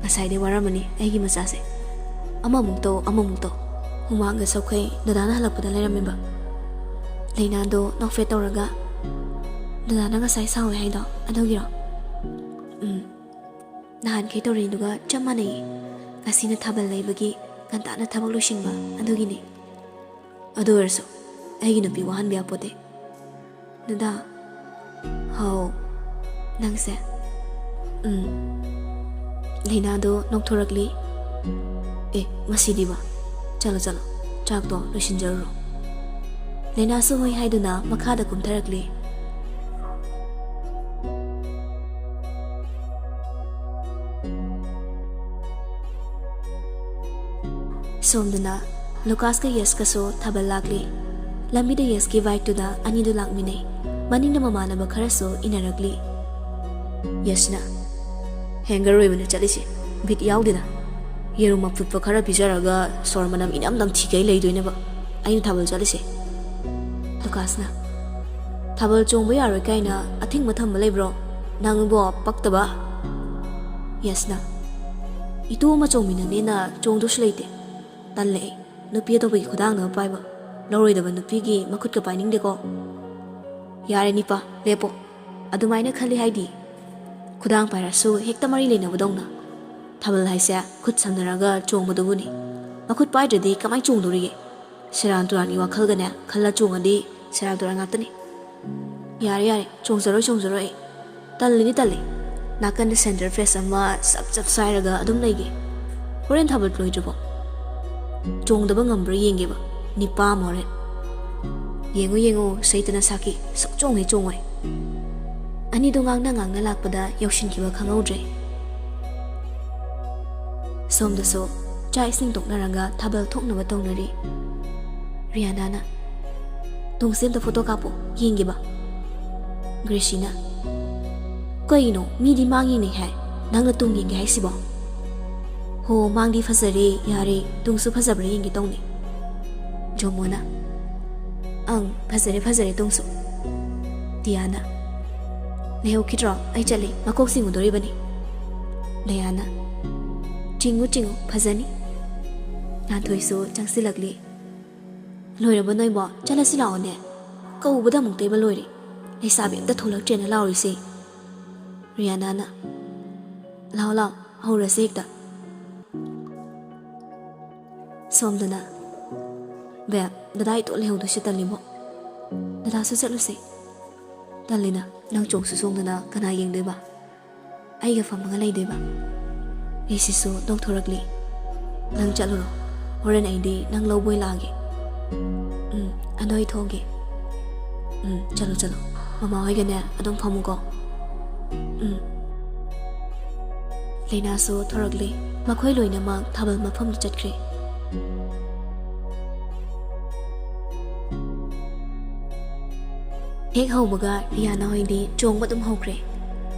"ꯉꯁꯥꯏꯗꯩ ꯋꯥꯔꯝꯃꯅꯤ ꯑꯩꯒꯤ ꯃꯆꯥꯁꯦ꯫ ꯑꯃꯃꯨꯛ ꯇꯧ, ꯑꯃꯃꯨꯛ ꯇꯧ꯫ ꯍꯨꯃꯥꯡꯒ ꯁꯧꯈꯩ ꯗꯗꯥꯅ ꯍꯜꯂꯛꯄꯗ ꯂꯩꯔꯝꯃꯦꯕ꯫" ꯂꯩꯅꯥꯗꯣ ꯅꯣꯛꯐꯦꯠ ꯇꯧꯔꯒ, "ꯗꯗꯥꯅ ꯉꯁꯥꯏ ꯁꯥꯎꯋꯦ ꯍꯥꯏꯗꯣ ꯑꯗꯨꯒꯤꯔꯣ?" "ꯎꯝ꯫ ꯅꯍꯥꯟꯈꯩ ꯇꯧꯔꯤꯗꯨꯒ ꯆꯞ ꯃꯥꯟꯅꯩꯌꯦ꯫ ꯉꯁꯤꯅ ꯊꯥꯕꯜ ꯂꯩꯕꯒꯤ ꯉꯟꯇꯥꯅ ꯊꯕꯛ ꯂꯣꯏꯁꯤꯟꯕ ꯑꯗꯨꯒꯤꯅꯦ꯫ ꯑꯗꯨ ꯑꯣꯏꯔꯁꯨ ꯑꯩꯒꯤ ꯅꯨꯄꯤ ꯋꯥꯍꯟꯕ ꯌꯥꯄꯣꯠꯇꯦ꯫" "ꯗꯗꯥ꯫" "ꯍꯥꯎ꯫ ꯅꯪꯁꯦ꯫" "ꯎꯝ꯫" ꯂꯩꯅꯥꯗꯣ ꯅꯣꯛꯊꯣꯔꯛꯂꯤ꯫ "ꯑꯦ, ꯃꯁꯤꯗꯤꯕ꯫ ꯆꯠꯂꯣ, ꯆꯠꯂꯣ꯫ ꯆꯥꯛꯇꯣ ꯂꯣꯏꯁꯤꯟꯖꯔꯨꯔꯣ꯫" ꯂꯩꯅꯥꯁꯨ ꯍꯣꯏ ꯍꯥꯏꯗꯨꯅ ꯃꯈꯥꯗ ꯀꯨꯝꯊꯔꯛꯂꯤ꯫ ꯁꯣꯝꯗꯅ ꯂꯨꯀꯥꯁꯀ ꯌꯁꯀꯁꯨ ꯊꯥꯕꯜ ꯂꯥꯛꯂꯤ꯫ ꯂꯝꯕꯤꯗ ꯌꯁꯀꯤ ꯕꯥꯏꯛꯇꯨꯗ ꯑꯅꯤꯗꯨ ꯂꯥꯛꯃꯤꯟꯅꯩ꯫ ꯃꯅꯤꯡꯗ ꯃꯃꯥꯟꯅꯕ ꯈꯔꯁꯨ ꯏꯟꯅꯔꯛꯂꯤ꯫ ꯌꯁꯅ, "ꯍꯦꯡꯒꯔ ꯑꯣꯏꯕꯅ ꯆꯠꯂꯤꯁꯦ, ꯕꯤꯠ ꯌꯥꯎꯗꯦꯗ꯫ ꯌꯦꯔꯨꯝ ꯑꯐꯨꯠꯄ ꯈꯔ ꯄꯤꯖꯔꯒ ꯁꯣꯔ ꯃꯅꯝ ꯏꯅꯝ ꯅꯝꯊꯤꯈꯩ ꯂꯩꯗꯣꯏꯅꯦꯕ ꯑꯩꯅ ꯊꯥꯕꯜ ꯆꯠꯂꯤꯁꯦ꯫" ꯂꯨꯀꯥꯁꯅ, "ꯊꯥꯕꯜ ꯆꯣꯡꯕ ꯌꯥꯔꯣꯏ ꯀꯥꯏꯅ ꯑꯊꯤꯡꯕ ꯊꯝꯕ ꯂꯩꯕ꯭ꯔꯣ? ꯅꯪꯕꯣ ꯄꯛꯇꯕ꯫ ꯌꯦꯁꯅ, ꯏꯇꯨ ꯑꯃ ꯆꯣꯡꯃꯤꯟꯅꯅꯦꯅ ꯆꯣꯡꯗꯨꯁꯨ ꯂꯩꯇꯦ꯫ ꯇꯜꯂꯦ ꯑꯩ꯫ ꯅꯨꯄꯤ ꯑꯇꯣꯞꯄꯒꯤ ꯈꯨꯗꯥꯡꯗ ꯄꯥꯏꯕ ꯂꯧꯔꯣꯏꯗꯕ ꯅꯨꯄꯤꯒꯤ ꯃꯈꯨꯠꯀ ꯄꯥꯏꯅꯤꯡꯗꯦꯀꯣ꯫ ꯌꯥꯔꯦ ꯅꯤꯄꯥ, ꯂꯦꯞꯄꯣ꯫ ꯑꯗꯨꯃꯥꯏꯅ ꯈꯜꯂꯤ ꯍꯥꯏꯗꯤ? ꯈꯨꯗꯥꯡ ꯄꯥꯏꯔꯁꯨ ꯍꯦꯛꯇ ꯃꯔꯤ ꯂꯩꯅꯕꯗꯧꯅ꯫ ꯊꯥꯕꯜ ꯍꯥꯏꯁꯦ ꯈꯨꯠ ꯁꯝꯅꯔꯒ ꯆꯣꯡꯕꯗꯨꯕꯨꯅꯤ꯫ ꯃꯈꯨꯠ ꯄꯥꯏꯗ꯭ꯔꯗꯤ ꯀꯃꯥꯏ ꯆꯣꯡꯗꯣꯔꯤꯒꯦ? ꯁꯦꯔꯥꯟ ꯇꯨꯔꯥꯟꯒꯤ ꯋꯥꯈꯜꯒꯅꯦ ꯈꯜꯂ ꯆꯣꯡꯉꯗꯤ ꯁꯦꯔꯥꯟ ꯇꯨꯔꯥꯟ ꯉꯥꯛꯇꯅꯤ꯫ ꯌꯥꯔꯦ, ꯌꯥꯔꯦ, ꯆꯣꯡꯖꯔꯣꯏ, ꯆꯣꯡꯖꯔꯣꯏ ꯑꯩ꯫ ꯇꯜꯂꯤꯅꯤ, ꯇꯜꯂꯤ꯫ ꯅꯥꯀꯟꯗ ꯁꯦꯟꯇꯔ ꯐ꯭ꯔꯦꯁ ꯑꯃ ꯆꯞ ꯆꯞ ꯁꯥꯏꯔꯒ ꯑꯗꯨꯝ ꯂꯩꯒꯦ꯫ ꯍꯣꯔꯦꯟ ꯊꯥꯕꯜ ꯂꯣꯏꯗ꯭ꯔꯤꯕꯣ? ꯆꯣꯡꯗꯕ ꯉꯝꯕ꯭ꯔꯥ ꯌꯦꯡꯒꯦꯕ꯫ ꯅꯤꯄꯥ ꯑꯃ ꯍꯣꯔꯦꯟ꯫ ꯌꯦꯡꯉꯨ, ꯌꯦꯡꯉꯨ, ꯁꯩꯇꯅ ꯁꯥꯈꯤ꯫ ꯁꯨꯛ ꯆꯣꯡꯉꯦ ꯆꯣꯡꯉꯣꯏ꯫ ꯑꯅꯤꯗꯣ ꯉꯥꯡꯅ ꯉꯥꯡꯅ ꯂꯥꯛꯄꯗ ꯌꯧꯁꯤꯟꯈꯤꯕ ꯈꯪꯍꯧꯗ꯭ꯔꯦ꯫ ꯁꯣꯝꯗꯁꯨ ꯆꯥꯛ ꯏꯁꯤꯡ ꯇꯣꯛꯅꯔꯒ ꯊꯥꯕꯜ ꯊꯣꯛꯅꯕ ꯇꯧꯅꯔꯤ꯫ ꯔꯤꯌꯥꯅꯥꯅ, "ꯇꯣꯡꯁꯦ ꯑꯝꯇ ꯐꯣꯇꯣ ꯀꯥꯞꯄꯣ, ꯌꯦꯡꯒꯦꯕ꯫" ꯒ꯭ꯔꯦꯁꯤꯅ, "ꯀꯩꯅꯣ, ꯃꯤꯗꯤ ꯃꯥꯡ ꯌꯦꯡꯅꯩ ꯍꯥꯏ, ꯅꯪꯅ ꯇꯨꯡ ꯌꯦꯡꯒꯦ ꯍꯥꯏꯁꯤꯕꯣ?" "ꯍꯣ, ꯃꯥꯡꯗꯤ ꯐꯖꯔꯦ, ꯌꯥꯔꯦ, ꯇꯨꯡꯁꯨ ꯐꯖꯕ꯭ꯔꯥ ꯌꯦꯡꯒꯦ ꯇꯧꯅꯦ꯫" ꯖꯣꯃꯣꯅ, "ꯑꯪ, ꯐꯖꯔꯦ, ꯐꯖꯔꯦ ꯇꯨꯡꯁꯨ꯫" ꯗꯤꯌꯥꯅ, "ꯂꯩꯍꯧꯈꯤꯗ꯭ꯔꯣ? ꯑꯩ ꯆꯠꯂꯤ, ꯃꯀꯣꯛ ꯆꯤꯡꯉꯨꯗꯣꯔꯤꯕꯅꯤ꯫" ꯂꯌꯥꯅ, "ꯆꯤꯡꯉꯨ, ꯆꯤꯡꯉꯨ, ꯐꯖꯅꯤ꯫" ꯉꯥꯟꯊꯣꯏꯁꯨ ꯆꯪꯁꯤꯜꯂꯛꯂꯤ꯫ "ꯂꯣꯏꯔꯕ ꯅꯣꯏꯕꯣ? ꯆꯠꯂꯁꯤ ꯂꯥꯛꯑꯣꯅꯦ꯫ ꯀꯧꯕꯗ ꯑꯃꯨꯛꯇꯣꯏꯕ ꯂꯣꯏꯔꯦ꯫ ꯂꯩꯁꯥꯕꯤ ꯑꯝꯇ ꯊꯣꯛꯂꯛꯇ꯭ꯔꯦꯅ ꯂꯥꯎꯔꯤꯁꯦ꯫" ꯔꯤꯌꯥꯅꯥꯅ, "ꯂꯥꯛꯑꯣ, ꯂꯥꯛꯑꯣ, ꯍꯧꯔꯁꯦ ꯍꯦꯛꯇ꯫" ꯁꯣꯝꯗꯅ, "ꯕꯦ, ꯗꯗꯥ ꯏꯇꯣꯟ ꯂꯩꯍꯧꯗꯣꯏꯁꯦ ꯇꯜꯂꯤꯕꯣ꯫ ꯗꯗꯥꯁꯨ ꯆꯠꯂꯨꯁꯦ꯫" "ꯇꯜꯂꯤꯅ, ꯅꯪ ꯆꯣꯡꯁꯨ ꯆꯣꯡꯗꯅ ꯀꯅꯥ ꯌꯦꯡꯗꯣꯏꯕ? ꯑꯩꯒ ꯐꯝꯃꯒ ꯂꯩꯗꯣꯏꯕ꯫" ꯑꯩꯁꯤꯁꯨ ꯅꯣꯛꯊꯣꯔꯛꯂꯤ꯫ "ꯅꯪ ꯆꯠꯂꯨꯔꯣ, ꯍꯣꯔꯦꯟ ꯑꯩꯗꯤ ꯅꯪ ꯂꯧꯕ ꯑꯣꯏ ꯂꯥꯛꯑꯒꯦ꯫" "ꯎꯝ, ꯑꯗꯣ ꯑꯩ ꯊꯣꯛꯑꯒꯦ꯫" "ꯎꯝ, ꯆꯠꯂꯣ, ꯆꯠꯂꯣ꯫ ꯃꯃꯥ ꯍꯣꯏꯒꯅꯦ ꯑꯗꯨꯝ ꯐꯝꯃꯨꯀꯣ꯫" "ꯎꯝ꯫" ꯂꯩꯅꯥꯁꯨ ꯊꯣꯔꯛꯂꯦ꯫ ꯃꯈꯣꯏ ꯂꯣꯏꯅꯃꯛ ꯊꯥꯕꯜ ꯃꯐꯝꯗ ꯆꯠꯈ꯭ꯔꯦ꯫ ꯍꯦꯛ ꯍꯧꯕꯒ ꯔꯤꯌꯥꯅꯥ ꯍꯣꯏꯗꯤ ꯆꯣꯡꯕ ꯑꯗꯨꯝ ꯍꯧꯈ꯭ꯔꯦ꯫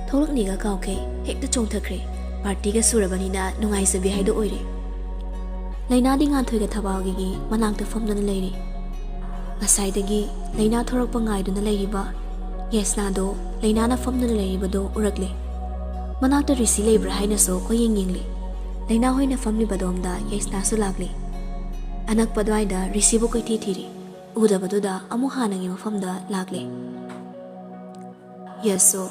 ꯊꯣꯛꯂꯛꯅꯤꯒ ꯀꯥꯎꯈꯩ ꯍꯦꯛꯇ ꯆꯣꯡꯊꯈ꯭ꯔꯦ꯫ ꯄꯥꯔꯇꯤꯒ ꯁꯨꯔꯕꯅꯤꯅ ꯅꯨꯡꯉꯥꯏꯖꯕꯤ ꯍꯥꯏꯗꯣ ꯑꯣꯏꯔꯦ꯫ ꯂꯩꯅꯥꯗꯤ ꯉꯥꯟꯊꯣꯏꯒ ꯊꯕꯥꯜꯒꯤꯒꯤ ꯃꯅꯥꯛꯇ ꯐꯝꯗꯨꯅ ꯂꯩꯔꯤ꯫ ꯉꯁꯥꯏꯗꯒꯤ ꯂꯩꯅꯥ ꯊꯣꯔꯛꯄ ꯉꯥꯏꯗꯨꯅ ꯂꯩꯔꯤꯕ ꯌꯥꯏꯁꯅꯥꯗꯣ ꯂꯩꯅꯥꯅ ꯐꯝꯗꯨꯅ ꯂꯩꯔꯤꯕꯗꯨ ꯎꯔꯛꯂꯦ꯫ ꯃꯅꯥꯛꯇ ꯔꯤꯁꯤ ꯂꯩꯕ꯭ꯔꯥ ꯍꯥꯏꯅꯁꯨ ꯀꯣꯏꯌꯦꯡ ꯌꯦꯡꯂꯤ꯫ ꯂꯩꯅꯥ ꯍꯣꯏꯅ ꯐꯝꯂꯤꯕꯗꯣꯝꯗ ꯌꯥꯏꯁꯅꯥꯁꯨ ꯂꯥꯛꯂꯤ꯫ ꯑꯅꯛꯄ ꯑꯗꯨꯋꯥꯏꯗ ꯔꯤꯁꯤꯕꯨ ꯀꯣꯏꯊꯤ ꯊꯤꯔꯤ꯫ ꯎꯗꯕꯗꯨꯗ ꯑꯃꯨꯛ ꯍꯥꯟꯅꯒꯤ ꯃꯐꯝꯗ ꯂꯥꯛꯂꯦ꯫ ꯌꯥꯏꯁꯁꯨ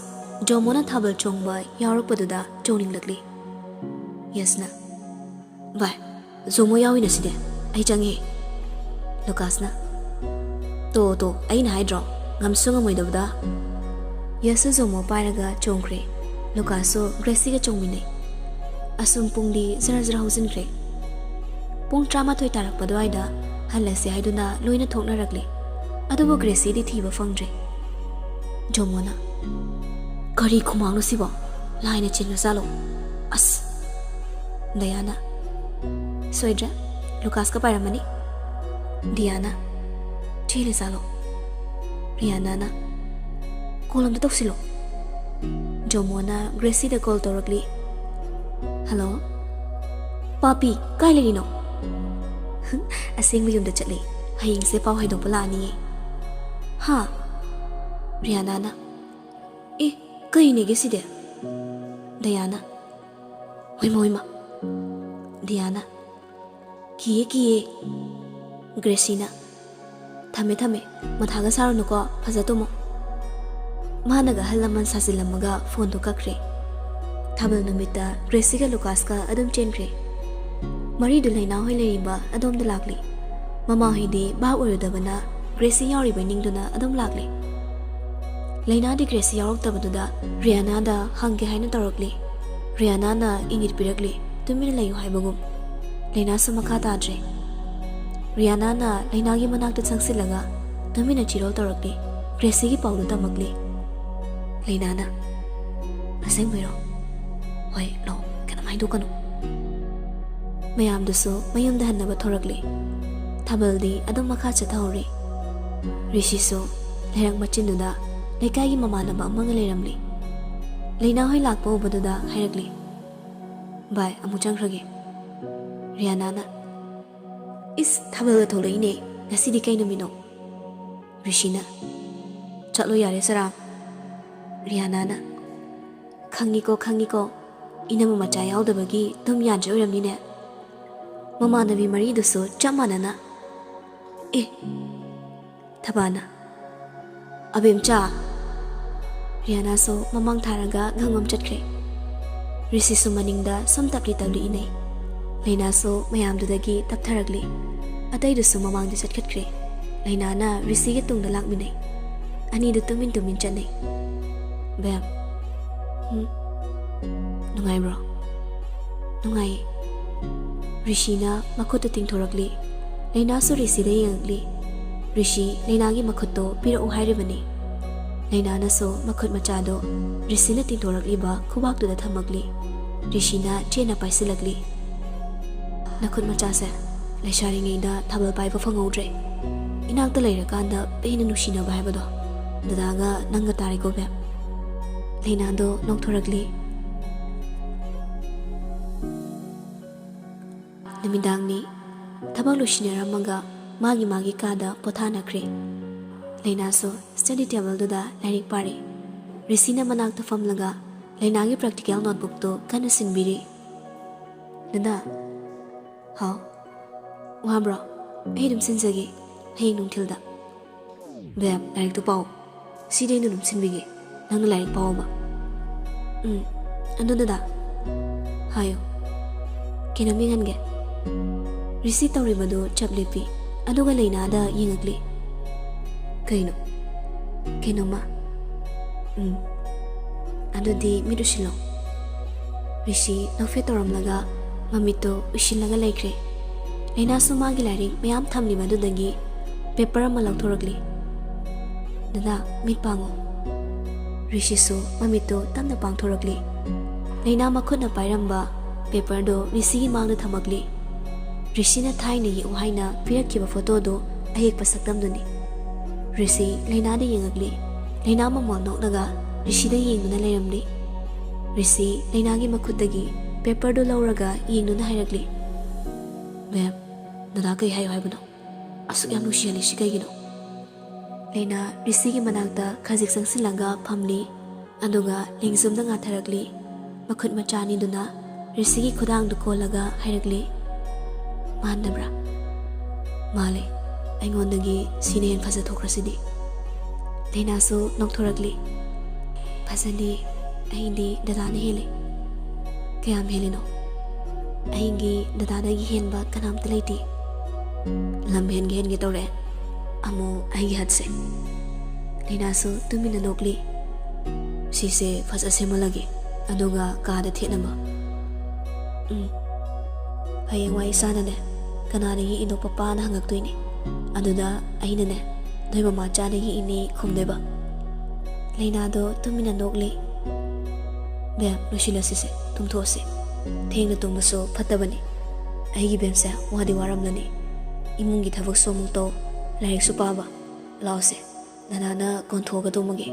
ꯖꯣꯃꯣꯅ ꯊꯥꯕꯜ ꯆꯣꯡꯕ ꯌꯥꯎꯔꯛꯄꯗꯨꯗ ꯆꯣꯡꯅꯤꯡꯂꯛꯂꯤ꯫ ꯌꯥꯏꯁꯅ, "ꯚꯥꯏ, ꯖꯣꯃꯣ ꯌꯥꯎꯏꯅ ꯁꯤꯗꯤ꯫ ꯑꯩ ꯆꯪꯉꯦ꯫" ꯂꯨꯀꯥꯁꯅ, "ꯇꯣ, ꯇꯣ, ꯑꯩꯅ ꯍꯥꯏꯗ꯭ꯔꯣ, ꯉꯝꯁꯨ ꯉꯝꯃꯣꯏꯗꯕꯗ꯫" ꯌꯥꯏꯁꯁꯨ ꯖꯣꯃꯣ ꯄꯥꯏꯔꯒ ꯆꯣꯡꯈ꯭ꯔꯦ꯫ ꯂꯨꯀꯥꯁꯁꯨ ꯒ꯭ꯔꯦꯁꯤꯒ ꯆꯣꯡꯃꯤꯟꯅꯩ꯫ ꯑꯁꯨꯝ ꯄꯨꯡꯗꯤ ꯖꯔ ꯖꯔ ꯍꯧꯖꯤꯟꯈ꯭ꯔꯦ꯫ ꯄꯨꯡ ꯇꯔꯥꯃꯥꯊꯣꯏ ꯇꯥꯔꯛꯄ ꯑꯗꯨꯋꯥꯏꯗ ꯍꯜꯂꯁꯤ ꯍꯥꯏꯗꯨꯅ ꯂꯣꯏꯅ ꯊꯣꯛꯅꯔꯛꯂꯦ꯫ ꯑꯗꯨꯕꯨ ꯒ꯭ꯔꯦꯁꯤꯗꯤ ꯊꯤꯕ ꯐꯪꯗ꯭ꯔꯦ꯫ ꯖꯣꯃꯣꯅ, "ꯀꯔꯤ ꯈꯨꯃꯥꯡꯅꯣ ꯁꯤꯕꯣ? ꯂꯥꯏꯅ ꯆꯦꯟꯕ ꯆꯥꯂꯣ꯫ ꯑꯁ!" ꯗꯌꯥꯅ, "ꯁꯣꯏꯗ꯭ꯔꯦ, ꯂꯨꯀꯥꯁꯀ ꯄꯥꯏꯔꯝꯃꯅꯤ꯫" ꯗꯤꯌꯥꯅ, "ꯆꯦꯜꯂꯦ ꯆꯥꯂꯣ꯫" ꯔꯤꯌꯥꯅꯥꯅ, "ꯀꯣꯜ ꯑꯝꯇ ꯇꯧꯁꯤꯜꯂꯣ꯫" ꯖꯣꯃꯣꯅ ꯒ꯭ꯔꯦꯁꯤꯗ ꯀꯣꯜ ꯇꯧꯔꯛꯂꯤ꯫ "ꯍꯜꯂꯣ, ꯄꯥꯄꯤ, ꯀꯥꯏ ꯂꯩꯔꯤꯅꯣ?" "ꯑꯁꯦꯡꯕ ꯌꯨꯝꯗ ꯆꯠꯂꯦ꯫ ꯍꯌꯦꯡꯁꯦ ꯄꯥꯎ ꯍꯥꯏꯗꯣꯛꯄ ꯂꯥꯛꯑꯅꯤꯌꯦ꯫" "ꯍꯥ?" ꯔꯤꯌꯥꯅꯥꯅ, "ꯑꯦ, ꯀꯩꯅꯦꯒꯦ ꯁꯤꯗꯤ?" ꯗꯌꯥꯅ, "ꯍꯣꯏꯃ, ꯍꯣꯏꯃ꯫" ꯗꯤꯌꯥꯅ, "ꯀꯤꯌꯦ, ꯀꯤꯌꯦ꯫" ꯒ꯭ꯔꯦꯁꯤꯅ, "ꯊꯝꯃꯦ, ꯊꯝꯃꯦ꯫ ꯃꯊꯥꯒ ꯁꯥꯔꯨꯅꯨꯀꯣ, ꯐꯖ ꯇꯨꯝꯃꯣ꯫" ꯃꯥꯅꯒ ꯑꯍꯜ ꯂꯃꯟ ꯁꯥꯖꯤꯜꯂꯝꯃꯒ ꯐꯣꯟꯗꯨ ꯀꯛꯈ꯭ꯔꯦ꯫ ꯊꯥꯕꯜ ꯅꯨꯃꯤꯠꯇ ꯒ꯭ꯔꯦꯁꯤꯒ ꯂꯨꯀꯥꯁꯀ ꯑꯗꯨꯝ ꯆꯦꯟꯈ꯭ꯔꯦ꯫ ꯃꯔꯤꯗꯨ ꯂꯩꯅꯥ ꯍꯣꯏ ꯂꯩꯔꯤꯕ ꯑꯗꯣꯝꯗ ꯂꯥꯛꯂꯤ꯫ ꯃꯃꯥꯍꯣꯏꯗꯤ ꯚꯥꯞ ꯑꯣꯏꯔꯨꯗꯕꯅ ꯒ꯭ꯔꯦꯁꯤ ꯌꯥꯎꯔꯤꯕꯣꯏ ꯅꯤꯡꯗꯨꯅ ꯑꯗꯨꯝ ꯂꯥꯛꯂꯤ꯫ ꯂꯩꯅꯥꯗꯤ ꯒ꯭ꯔꯦꯁꯤ ꯌꯥꯎꯔꯛꯇꯕꯗꯨꯗ ꯔꯤꯌꯥꯅꯥꯗ ꯍꯪꯒꯦ ꯍꯥꯏꯅ ꯇꯧꯔꯛꯂꯤ꯫ ꯔꯤꯌꯥꯅꯥꯅ ꯏꯪꯒꯤꯠ ꯄꯤꯔꯛꯂꯤ, ꯇꯨꯃꯤꯟꯅ ꯂꯩꯌꯨ ꯍꯥꯏꯕꯒꯨꯝ꯫ ꯂꯩꯅꯥꯁꯨ ꯃꯈꯥ ꯇꯥꯗ꯭ꯔꯦ꯫ ꯔꯤꯌꯥꯅꯥꯅ ꯂꯩꯅꯥꯒꯤ ꯃꯅꯥꯛꯇ ꯆꯪꯁꯤꯜꯂꯒ ꯇꯨꯃꯤꯟꯅ ꯆꯤꯔꯣꯜ ꯇꯧꯔꯛꯂꯤ꯫ ꯒ꯭ꯔꯦꯁꯤꯒꯤ ꯄꯥꯎꯗꯨ ꯇꯝꯃꯛꯂꯤ꯫ ꯂꯩꯅꯥꯅ, "ꯑꯁꯦꯡꯕꯩꯔꯣ? ꯍꯣꯏ, ꯂꯥꯛꯑꯣ, ꯀꯩꯅꯣꯝ ꯍꯥꯏꯗꯣꯛꯀꯅꯨ꯫" ꯃꯌꯥꯝꯗꯨꯁꯨ ꯃꯌꯨꯝꯗ ꯍꯟꯅꯕ ꯊꯣꯔꯛꯂꯤ꯫ ꯊꯥꯕꯜꯗꯤ ꯑꯗꯨꯝ ꯃꯈꯥ ꯆꯠꯊꯍꯧꯔꯤ꯫ ꯔꯤꯁꯤꯁꯨ ꯂꯩꯔꯛ ꯃꯆꯤꯟꯗꯨꯗ ꯂꯩꯀꯥꯏꯒꯤ ꯃꯃꯥꯟꯅꯕ ꯑꯃꯒ ꯂꯩꯔꯝꯂꯤ꯫ ꯂꯩꯅꯥ ꯍꯣꯏ ꯂꯥꯛꯄ ꯎꯕꯗꯨꯗ ꯍꯥꯏꯔꯛꯂꯤ, "ꯚꯥꯏ, ꯑꯃꯨꯛ ꯆꯪꯈ꯭ꯔꯒꯦ꯫" ꯔꯤꯌꯥꯅꯥꯅ, "ꯏꯁ, ꯊꯥꯕꯜꯒ ꯊꯣꯛꯂꯛꯏꯅꯦ, ꯉꯁꯤꯗꯤ ꯀꯩ ꯅꯨꯃꯤꯠꯅꯣ?" ꯔꯤꯁꯤꯅ, "ꯆꯠꯂꯣ ꯌꯥꯔꯦ ꯁꯔꯥꯝ꯫" ꯔꯤꯌꯥꯅꯥꯅ, "ꯈꯪꯉꯤꯀꯣ, ꯈꯪꯉꯤꯀꯣ, ꯏꯅꯝꯃ ꯃꯆꯥ ꯌꯥꯎꯗꯕꯒꯤ ꯇꯨꯝ ꯌꯥꯗ꯭ꯔꯤ ꯑꯣꯏꯔꯝꯅꯤꯅꯦ꯫ ꯃꯃꯥꯟꯅꯕꯤ ꯃꯔꯤꯗꯨꯁꯨ ꯆꯞ ꯃꯥꯟꯅꯅ꯫" "ꯑꯦ!" ꯊꯕꯥꯅ, "ꯑꯕꯦꯝꯆꯥ!" ꯔꯤꯌꯥꯅꯥꯁꯨ ꯃꯃꯥꯡ ꯊꯥꯔꯒ ꯒꯪ ꯑꯃ ꯆꯠꯈ꯭ꯔꯦ꯫ ꯔꯤꯁꯤꯁꯨ ꯃꯅꯤꯡꯗ ꯁꯨꯝ ꯇꯞꯂꯤ ꯇꯞꯂꯤ ꯏꯅꯩ꯫ ꯂꯩꯅꯥꯁꯨ ꯃꯌꯥꯝꯗꯨꯗꯒꯤ ꯇꯞꯊꯔꯛꯂꯤ꯫ ꯑꯇꯩꯗꯨꯁꯨ ꯃꯃꯥꯡꯗ ꯆꯠꯈꯠꯈ꯭ꯔꯦ꯫ ꯂꯩꯅꯥꯅ ꯔꯤꯁꯤꯒꯤ ꯇꯨꯡꯗ ꯂꯥꯛꯃꯤꯟꯅꯩ꯫ ꯑꯅꯤꯗꯨ ꯇꯨꯃꯤꯟ ꯇꯨꯃꯤꯟ ꯆꯠꯅꯩ꯫ "ꯕꯦꯝ, ꯍꯨꯝ, ꯅꯨꯡꯉꯥꯏꯕ꯭ꯔꯣ?" "ꯅꯨꯡꯉꯥꯏꯌꯦ꯫" ꯔꯤꯁꯤꯅ ꯃꯈꯨꯠꯇꯨ ꯇꯤꯡꯊꯣꯔꯛꯂꯤ꯫ ꯂꯩꯅꯥꯁꯨ ꯔꯤꯁꯤꯗ ꯌꯦꯡꯉꯛꯂꯤ꯫ ꯔꯤꯁꯤ ꯂꯩꯅꯥꯒꯤ ꯃꯈꯨꯠꯇꯣ ꯄꯤꯔꯛꯎ ꯍꯥꯏꯔꯤꯕꯅꯤ꯫ ꯂꯩꯅꯥꯅꯁꯨ ꯃꯈꯨꯠ ꯃꯆꯥꯗꯣ ꯔꯤꯁꯤꯅ ꯇꯤꯡꯊꯣꯔꯛꯂꯤꯕ ꯈꯨꯕꯥꯛꯇꯨꯗ ꯊꯝꯃꯛꯂꯤ꯫ ꯔꯤꯁꯤꯅ ꯆꯦꯠꯅ ꯄꯥꯏꯁꯤꯜꯂꯛꯂꯤ꯫ "ꯅꯈꯨꯠ ꯃꯆꯥꯁꯦ ꯂꯩꯁꯥꯔꯤꯉꯩꯗ ꯊꯥꯕꯜ ꯄꯥꯏꯕ ꯐꯪꯍꯧꯗ꯭ꯔꯦ꯫ ꯏꯅꯥꯛꯇ ꯂꯩꯔꯀꯥꯟꯗ ꯄꯦꯟꯅ ꯅꯨꯡꯁꯤꯅꯕ ꯍꯥꯏꯕꯗꯣ ꯗꯗꯥꯒ ꯅꯪꯒ ꯇꯥꯔꯦꯀꯣ ꯕꯦꯝ꯫" ꯂꯩꯅꯥꯗꯣ ꯅꯣꯛꯊꯣꯔꯛꯂꯤ꯫ ꯅꯨꯃꯤꯗꯥꯡꯅꯤ꯫ ꯊꯕꯛ ꯂꯣꯏꯁꯤꯟꯅꯔꯝꯃꯒ ꯃꯥꯒꯤ ꯃꯥꯒꯤ ꯀꯥꯗ ꯄꯣꯊꯥꯅꯈ꯭ꯔꯦ꯫ ꯂꯩꯅꯥꯁꯨ ꯁ꯭ꯇꯗꯤ ꯇꯦꯕꯜꯗꯨꯗ ꯂꯥꯏꯔꯤꯛ ꯄꯥꯔꯤ꯫ ꯔꯤꯁꯤꯅ ꯃꯅꯥꯛꯇ ꯐꯝꯂꯒ ꯂꯩꯅꯥꯒꯤ ꯄ꯭ꯔꯦꯛꯇꯤꯀꯦꯜ ꯅꯣꯠꯕꯨꯛꯇꯨ ꯀꯟꯅ ꯁꯤꯟꯕꯤꯔꯤ꯫ "ꯗꯗꯥ꯫" "ꯍꯥꯎ?" "ꯋꯥꯕ꯭ꯔꯣ?" "ꯑꯩ ꯑꯗꯨꯝ ꯁꯤꯟꯖꯒꯦ, ꯍꯌꯦꯡ ꯅꯨꯡꯊꯤꯜꯗ꯫" "ꯕꯦꯝ, ꯂꯥꯏꯔꯤꯛꯇꯨ ꯄꯥꯎ꯫ ꯁꯤꯗꯤ ꯑꯩꯅ ꯑꯗꯨꯝ ꯁꯤꯟꯕꯤꯒꯦ꯫ ꯅꯪꯅ ꯂꯥꯏꯔꯤꯛ ꯄꯥꯎꯕ꯫" "ꯎꯝ, ꯑꯗꯨ ꯗꯗꯥ꯫" "ꯍꯥꯏꯌꯨ꯫" "ꯀꯩꯅꯣꯝ ꯌꯦꯡꯍꯟꯒꯦ꯫" ꯔꯤꯁꯤ ꯇꯧꯔꯤꯕꯗꯨ ꯆꯞ ꯂꯦꯞꯄꯤ, ꯑꯗꯨꯒ ꯂꯩꯅꯥꯗ ꯌꯦꯡꯉꯛꯂꯤ꯫ "ꯀꯩꯅꯣ?" "ꯀꯩꯅꯣꯝꯃ꯫" "ꯎꯝ, ꯑꯗꯨꯗꯤ ꯃꯤꯠ ꯎꯏꯁꯤꯜꯂꯣ꯫" ꯔꯤꯁꯤ ꯅꯣꯛꯐꯦꯠ ꯇꯧꯔꯝꯂꯒ ꯃꯃꯤꯠꯇꯨ ꯎꯏꯁꯤꯜꯂꯒ ꯂꯩꯈ꯭ꯔꯦ꯫ ꯂꯩꯅꯥꯁꯨ ꯃꯥꯒꯤ ꯂꯥꯏꯔꯤꯛ ꯃꯌꯥꯝ ꯊꯝꯂꯤꯕ ꯑꯗꯨꯗꯒꯤ ꯄꯦꯄꯔ ꯑꯃ ꯂꯧꯊꯣꯔꯛꯂꯤ꯫ "ꯗꯗꯥ, ꯃꯤꯠ ꯄꯥꯡꯉꯨ꯫" ꯔꯤꯁꯤꯁꯨ ꯃꯃꯤꯠꯇꯨ ꯇꯞꯅ ꯄꯥꯡꯊꯣꯔꯛꯂꯤ꯫ ꯂꯩꯅꯥ ꯃꯈꯨꯠꯅ ꯄꯥꯏꯔꯝꯕ ꯄꯦꯄꯔꯗꯨ ꯔꯤꯁꯤꯒꯤ ꯃꯥꯡꯗ ꯊꯝꯃꯛꯂꯤ꯫ ꯔꯤꯁꯤꯅ ꯊꯥꯏꯅ ꯌꯦꯛꯎ ꯍꯥꯏꯅ ꯄꯤꯔꯛꯈꯤꯕ ꯐꯣꯇꯣꯗꯨ ꯑꯌꯦꯛꯄ ꯁꯛꯇꯝꯗꯨꯅꯤ꯫ ꯔꯤꯁꯤ ꯂꯩꯅꯥꯗ ꯌꯦꯡꯉꯛꯂꯤ꯫ ꯂꯩꯅꯥ ꯃꯃꯣꯜ ꯅꯣꯛꯂꯒ ꯔꯤꯁꯤꯗ ꯌꯦꯡꯗꯨꯅ ꯂꯩꯔꯝꯂꯤ꯫ ꯔꯤꯁꯤ ꯂꯩꯅꯥꯒꯤ ꯃꯈꯨꯠꯇꯒꯤ ꯄꯦꯄꯔꯗꯨ ꯂꯧꯔꯒ ꯌꯦꯡꯗꯨꯅ ꯍꯥꯏꯔꯛꯂꯤ, "ꯃꯦꯝ, ꯗꯗꯥ ꯀꯩ ꯍꯥꯏꯌꯨ ꯍꯥꯏꯕꯅꯣ? ꯑꯁꯨꯛ ꯌꯥꯝ ꯅꯨꯡꯁꯤꯍꯜꯂꯤꯁꯤ ꯀꯩꯒꯤꯅꯣ?" ꯂꯩꯅꯥ ꯔꯤꯁꯤꯒꯤ ꯃꯅꯥꯛꯇ ꯈꯖꯤꯛ ꯆꯪꯁꯤꯜꯂꯒ ꯐꯝꯂꯤ꯫ ꯑꯗꯨꯒ ꯂꯦꯡꯖꯨꯝꯗ ꯉꯥꯊꯔꯛꯂꯤ꯫ ꯃꯈꯨꯠ ꯃꯆꯥ ꯑꯅꯤꯗꯨꯅ ꯔꯤꯁꯤꯒꯤ ꯈꯨꯗꯥꯡꯗꯨ ꯀꯣꯜꯂꯒ ꯍꯥꯏꯔꯛꯂꯤ, "ꯃꯥꯟꯗꯕ꯭ꯔꯥ?" "ꯃꯥꯜꯂꯦ꯫ ꯑꯩꯉꯣꯟꯗꯒꯤ ꯁꯤꯅ ꯍꯦꯟꯅ ꯐꯖꯊꯣꯛꯈ꯭ꯔꯁꯤꯗꯤ?" ꯂꯩꯅꯥꯁꯨ ꯅꯣꯛꯊꯣꯔꯛꯂꯤ꯫ "ꯐꯖꯅꯤ꯫ ꯑꯩꯗꯤ ꯗꯗꯥꯅ ꯍꯦꯜꯂꯤ꯫" "ꯀꯌꯥꯝ ꯍꯦꯜꯂꯤꯅꯣ?" "ꯑꯩꯒꯤ ꯗꯗꯥꯗꯒꯤ ꯍꯦꯟꯕ ꯀꯅꯥꯝꯇ ꯂꯩꯇꯦ꯫" "ꯂꯝ ꯍꯦꯟꯒꯦ ꯍꯦꯟꯒꯦ ꯇꯧꯔꯦ꯫ ꯑꯃꯨꯛ ꯑꯩꯒꯤ ꯍꯠꯁꯦ꯫" ꯂꯩꯅꯥꯁꯨ ꯇꯨꯃꯤꯟꯅ ꯅꯣꯛꯂꯤ꯫ "ꯁꯤꯁꯦ ꯐꯖ ꯁꯦꯝꯍꯜꯂꯒꯦ, ꯑꯗꯨꯒ ꯀꯥꯗ ꯊꯦꯠꯅꯕ꯫" "ꯎꯝ꯫ ꯍꯌꯦꯡꯋꯥꯏ ꯏꯁꯥꯅꯅꯦ, ꯀꯅꯥꯅ ꯌꯦꯛꯏꯅꯣ ꯄꯄꯥꯅ ꯍꯪꯉꯛꯇꯣꯏꯅꯦ꯫ ꯑꯗꯨꯗ ꯑꯩꯅꯅꯦ, ꯅꯣꯏ ꯃꯃꯥꯆꯥꯅ ꯌꯦꯛꯏꯅꯦ ꯈꯨꯝꯗꯣꯏꯕ꯫" ꯂꯩꯅꯥꯗꯣ ꯇꯨꯃꯤꯟꯅ ꯅꯣꯛꯂꯤ꯫ "ꯕꯦꯝ, ꯂꯣꯏꯁꯤꯜꯂꯁꯤꯁꯦ, ꯇꯨꯝꯊꯣꯛꯑꯁꯤ꯫ ꯊꯦꯡꯅ ꯇꯨꯝꯕꯁꯨ ꯐꯠꯇꯕꯅꯤ꯫ ꯑꯩꯒꯤ ꯕꯦꯝꯁꯦ ꯋꯥꯗꯤ ꯋꯥꯔꯝꯂꯅꯤ꯫ ꯏꯃꯨꯡꯒꯤ ꯊꯕꯛꯁꯨ ꯑꯃꯨꯛ ꯇꯧ, ꯂꯥꯏꯔꯤꯛꯁꯨ ꯄꯥꯕ꯫ ꯂꯥꯛꯑꯣꯁꯦ, ꯅꯅꯥꯅ ꯀꯣꯟꯊꯣꯛꯑꯒ ꯇꯨꯝꯃꯒꯦ꯫"